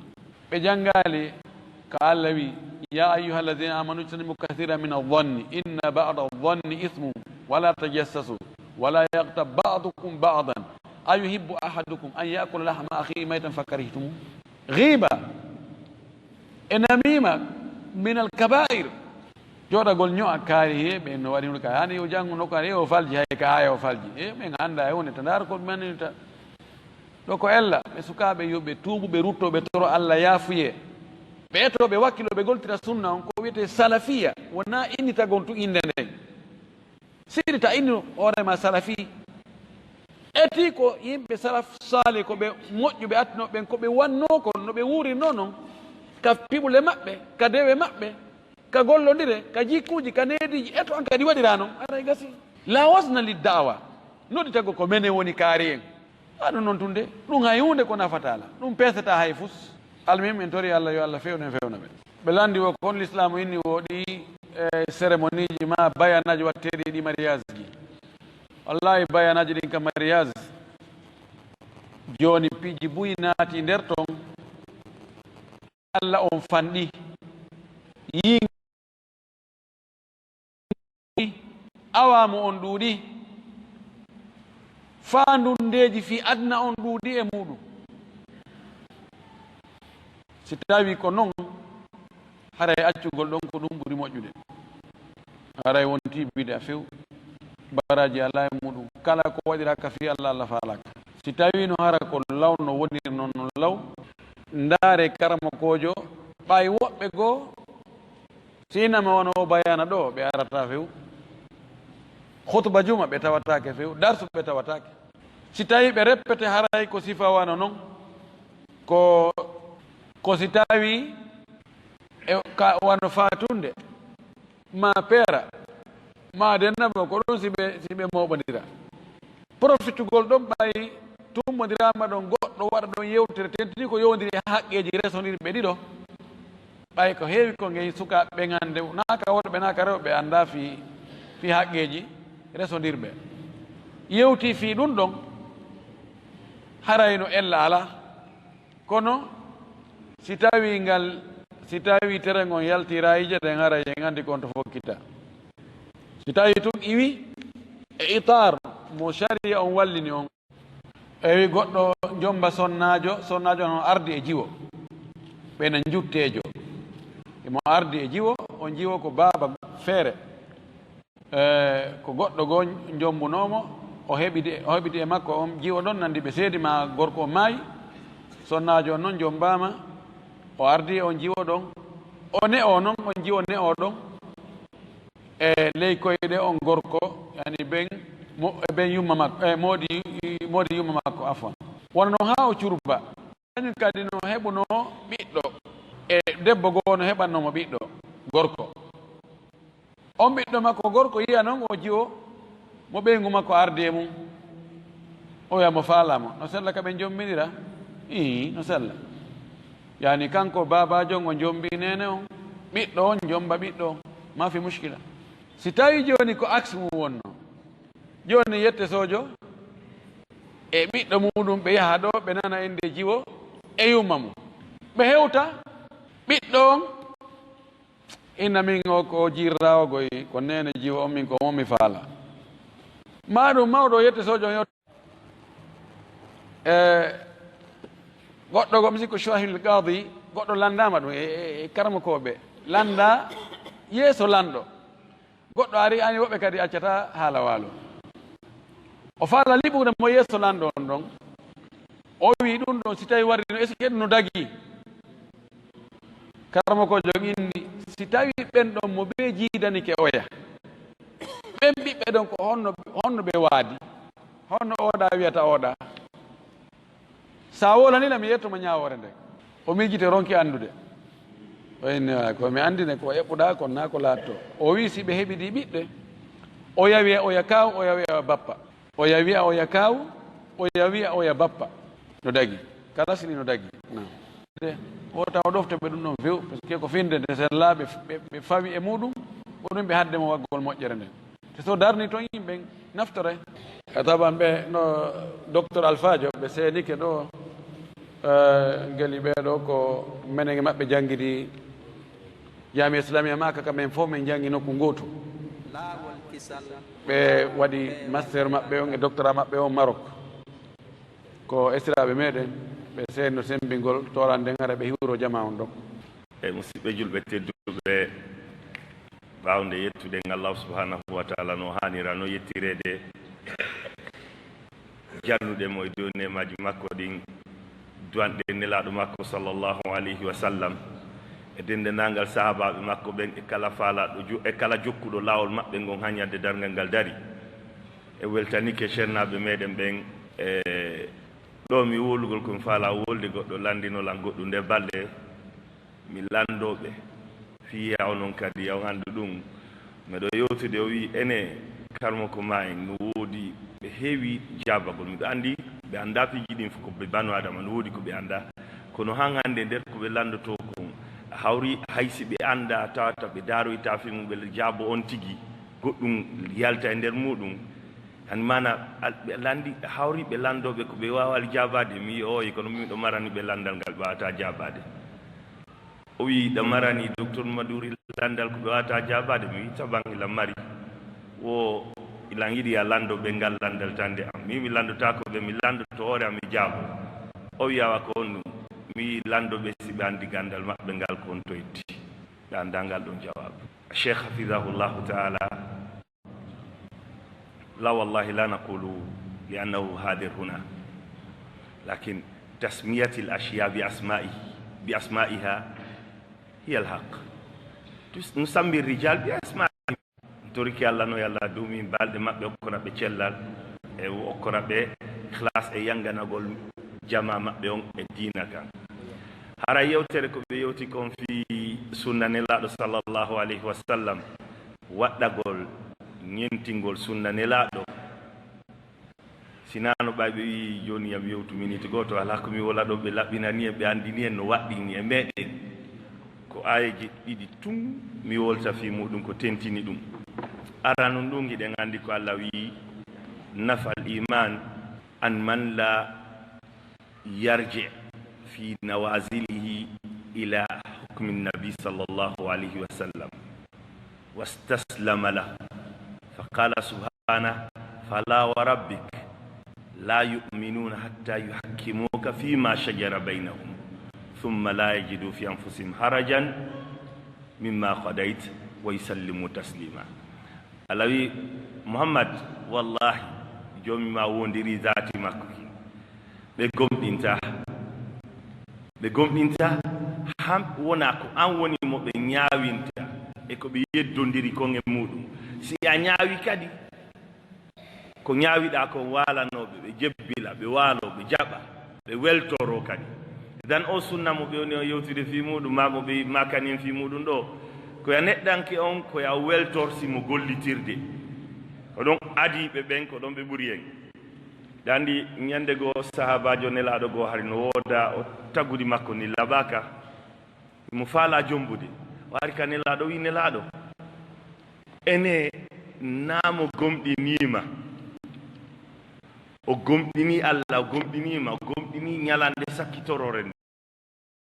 Ɓe janngaali ka Alla wi'i: "Ya ayyuhalladhina amanu ijtanibu kathiran mina adh-dhanni inna ba'da adh-dhanni ithmun, wa la tajassasu, wa la yaghtab ba'dukum ba'dan, ayuhibbu ahadukum an ya'kula lahma akhihi maytan fakarihtumuh." Ghiiba e namiima minal kabaa'ir. Jooɗagol ño'a kaari he, ɓe no waɗi hunde ka, hani yo janngu no kaari, o falji, hay ka haya o falji. E, men anndaa e hunde, ta ndaar ko men ta. Ɗo ko ella, ɓe sukaaɓe yo ɓe tuubu, ɓe rutto, ɓe toro Alla yaafuyee. Ɓe eto, ɓe wakkilo, ɓe goltira sunna on, ko wi'etee salafiya, wonaa innitagol tun innde nden. Sirita innu hoore ma salafi. Eti ko yimɓe salaf saalih, ko ɓe moƴƴuɓe attinooɓe ɓen, ko ɓe wannoo kon, no ɓe wuurirnoo non, ka piɓule maɓɓe, ka dewe maɓɓe, ka gollondire, ka jikkuuji, ka neediiji, eto an kadi waɗiraa non, aray gasi. La wazna lid da'wa, nodditagol ko menen woni kaari en. Haɗum non tun de, ɗum hay huunde ko nafataa la, ɗum peesataa hay fus. Almuhim, en tori Alla, yo Alla fewnu en, fewna ɓe. Ɓe lanndi wo kon Lislaamu inni wo ɗi, e, cérémonieji ma bayanaaji watteeɗi e ɗi mariageji. Wallahi, bayanaaji ɗin ka mariage, jooni piiji buy naati nder ton. Alla on fanɗi. Yii awaamu on ɗuuɗi, faandundeeji fii aduna on ɗuuɗi e muuɗum. Si tawii ko non, haray accugol ɗon ko ɗum ɓuri moƴƴude. Haray wontii bid'a few, baraaji alaa e muuɗum. Kala ko waɗiraaka fii Alla, Alla faalaaka. Si tawii no hara ko law no woniri non, non law, ndaare karamokoojo, ɓay woɓɓe goo, si inama wano o bayaana ɗoo, ɓe arataa few. Khutba juma ɓe tawataake few, darsu ɓe tawataake. Si tawii ɓe reppete haray ko sifa wano non, ko, ko si tawii e ka wano faatunde, ma peera, ma dennamo, ko ɗum si ɓe, si ɓe mooɓondira. Profitugol ɗon ɓay tumbondiraama ɗon, goɗɗo waɗa ɗon yewtere, tentini ko yowondiri e haqqeeji resondirɓe ɗiɗo. Ɓay ko heewi ko ngey sukaaɓe ɓen hannde, naa ka worɓe, naa ka rewɓe, anndaa fii, fii haqqeeji resondirɓe. Yewtii fii ɗum ɗon, haray no ella alaa. Kono si tawii ngal, si tawii tere ngon yaltii raayije ɗen, haray en anndi ko on to fokkita. Si tawii tun iwi e itaar mo sariya on wallini on, ewi goɗɗo jomba sonnaajo, sonnaajo on ardi e jiwo, ɓe na njutteejo. Imo ardi e jiwo, on jiwo ko baaba feere. E, ko goɗɗo goo njombunoo mo, o heɓidi, o heɓidi e makko on jiwo ɗon, nandi ɓe seedi ma gorko on maayi. Sonnaajo on non jombaama, o ardi e on jiwo ɗon, O ne'oo non, on jiwo ne'oo ɗon e ley koyɗe on gorko, yani ben, mo-, e ben yumma makko, e moodi, moodi yumma makko, afwan. Wano non haa o curba. Kañum kadi no heɓunoo ɓiɗɗo, e debbo goo no heɓannoo mo ɓiɗɗo gorko. On ɓiɗɗo makko gorko yi'a non o jiwo mo ɓeyngu makko ardi e mum. O wi'a mo faalaa mo. No sella ka ɓe jommbinira? Ii, no sella. Yani kanko baabaajo on o jommbii neene on, ɓiɗɗo on jommba ɓiɗɗo on. Ma fi mushkila. Si tawii jooni ko aks mum wonnoo, jooni yette soojo e ɓiɗɗo muuɗum ɓe yaha ɗoo, ɓe nana innde jiwo e yumma mum. Ɓe hewta, ɓiɗɗo on, inna min o ko jiirraa o goy, ko neene jiwo on min ko mo mi faalaa. Maa ɗum mawɗo yette soojo on yewta. E goɗɗo goo, mi sikku Shahil Qadi, goɗɗo lanndaama ɗum e, e, e karamokooɓe. Lanndaa yeeso lanɗo. Goɗɗo ari, ani woɓɓe kadi accataa haala waalo. O faala liɓude mo yeeso lanɗo on ɗon. O wi'i ɗum ɗon, si tawi warri no, est-ce que ɗum no dagii? Karamokoojo on inni, si tawi ɓen ɗon mo ɓe jiidanike oya, ɓen ɓiɓɓe ɗon ko honno, honno ɓe waadi? Honno oɗa wi'ata oɗa? Sa wolani lam, mi yetto mo ñaawoore nden. O miijiti, ronki anndude. O inni, "Ah, ko mi anndi ne, ko eɓɓuɗaa kon naa ko laatto." O wi'i, si ɓe heɓidi ɓiɓɓe, oya wi'a oya kaaw, oya wi'a oya bappa. Oya wi'a oya kaaw, oya wi'a oya bappa. No dagi. Kala sini no dagi. Naam. De, wota o ɗofto ɓe ɗum ɗon few, parce que ko finde nde sellaaɓe ɓe, ɓe fawi e muɗum, ko ɗum ɓe hadde mo waggol moƴƴere nden. Te so darni ton yimɓe naftoray. E taban ɓe no Docteur Alfaajo, ɓe seenike ɗo, eh, ngeli ɓee ɗo ko menen e maɓɓe janngidi Jaami'a Islamiya Maaka, ka men fof men janngi nokku ngootu. Ɓe waɗi master maɓɓe on e doctorat maɓɓe on Maroc. Ko esiraaɓe meɗen, ɓe seenno sembingol toorande nden, hara ɓe hiwro jamaa on ɗon. E musiɓɓe julɓe tedduɓe, ɓaawo nde yettuɗen Allahu subhanahu wa ta'ala no haanira, no yettireede, jannuɗen mo e dow neemaaji makko ɗin, du'anɗen Nelaaɗo makko sallallahu alayhi wa sallam, e denndaangal sahaabaaɓe makko ɓen, e kala faalaaɗo ju-, e kala jokkuɗo laawol maɓɓe ngon haa ñande darngal ngal dari. E weltanike ceernaaɓe meɗen ɓen, e ɗo mi wolugol ko mi faalaa wolde goɗɗo lanndinol an goɗɗum nde balɗe. Mi lanndoo ɓe, fii yaa onon kadi, yaa on anndu ɗum. Miɗo yewtude, o wi'i, ene, karmoko maa en, no woodi ɓe heewi jaabagol. Miɗo anndi ɓe anndaa piiji ɗin fof, ko ɓe banu Aadama, no woodi ko ɓe anndaa. Kono han hannde nder ko ɓe lanndotoo kon, a hawri hay si ɓe anndaa, tawata ɓe daaroytaa fii mum, ɓe jaabo on tigi, goɗɗum yalta e nder muɗum. Hani maana, al-, ɓe lanndi, hawri ɓe lanndoo ɓe ko ɓe waawaa jaabaade. Mi wi'i, ooyi, kono miɗo marani ɓe lanndal ngal ɓe waawataa jaabaade. O wi'i, "Ɗa marani Docteur Maduri lanndal ko ɓe waawataa jaabaade?" Mi wi'i, "Taban hila mari. Wo ilan yiɗi a lanndo ɓe ngal lanndal tan de am." Mi wi'i, "Mi lanndotaako ɓe, mi lanndoto hoore am, mi jaabo." O wi'i, "Awa ko honɗum?" Mi wi'i, "Lanndo ɓe si ɓe anndi ganndal maɓɓe ngal ko honto itti. Ɓe anndaa ngal ɗon jawaabu." Cheikh hafidahullahu taala. لا والله لا نقول لأنه حاضر هنا، لكن تسمية الأشياء بأسمائه، بأسمائها هي الحق. Tus-, نسمي الرجال بأسمائهم. Toriki Alla no Alla duumi balɗe maɓɓe, okkora ɓe cellal, e okkora ɓe ikhlas e yanganagol jamaa maɓɓe on e diina kan. Hara yewtere ko ɓe yewti kon fii sunna Nelaaɗo sallallahu alayhi wa sallam, waɗɗagol, ñentingol sunna Nelaaɗo. Sinaa no ɓay ɓe wi'i, jooni yam yewtu miniti gooto, alaa ko mi wola ɗo, ɓe laɓɓinani en, ɓe anndini en no waɗɗini e meɗen. Ko aayeeje ɗiɗi tun mi wolta fii muɗum ko tentini ɗum. Aranun ɗum, hiɗen anndi ko Alla wi'i, "نفى الإيمان عن من لا يرجع في نوازله إلى حكم النبي صلى الله عليه وسلم واستسلم له." فقال سبحانه، "فلا وربك لا يؤمنون حتى يحكموك فيما شجر بينهم ثم لا يجدوا في أنفسهم حرجا مما قضيت ويسلموا تسليما." Alla wi'i, "Muhammad, wallahi, Joomi maa wondirii zaati makko ki. Ɓe gomɗintaa. Ɓe gomɗintaa han wona ko an woni mo ɓe ñaawinta e ko ɓe yeddondiri kon e muɗum. Si a ñaawi kadi, ko ñaawiɗaa kon waalanooɓe, ɓe jebbila, ɓe waaloo, ɓe jaɓa, ɓe weltoroo kadi. Dan o sunna mo ɓe woni on yewtude fii muɗum, maa mo ɓe makanin fii muɗum ɗoo, ko ya neɗɗanke on, ko ya weltor si mo gollitirde. Ko ɗon adiiɓe ɓen, ko ɗon ɓe ɓuri en. Ɗa anndi, ñande goo, sahaabaajo Nelaaɗo goo hari no wooda, o tagudi makko ni laɓaaka. Mo faalaa jombude. O ari ka Nelaaɗo, wi'i, "Nelaaɗo, ene naa mo gomɗiniima?" O gomɗinii Alla, o gomɗiniima, o gomɗinii ñalande sakkitoroore nden.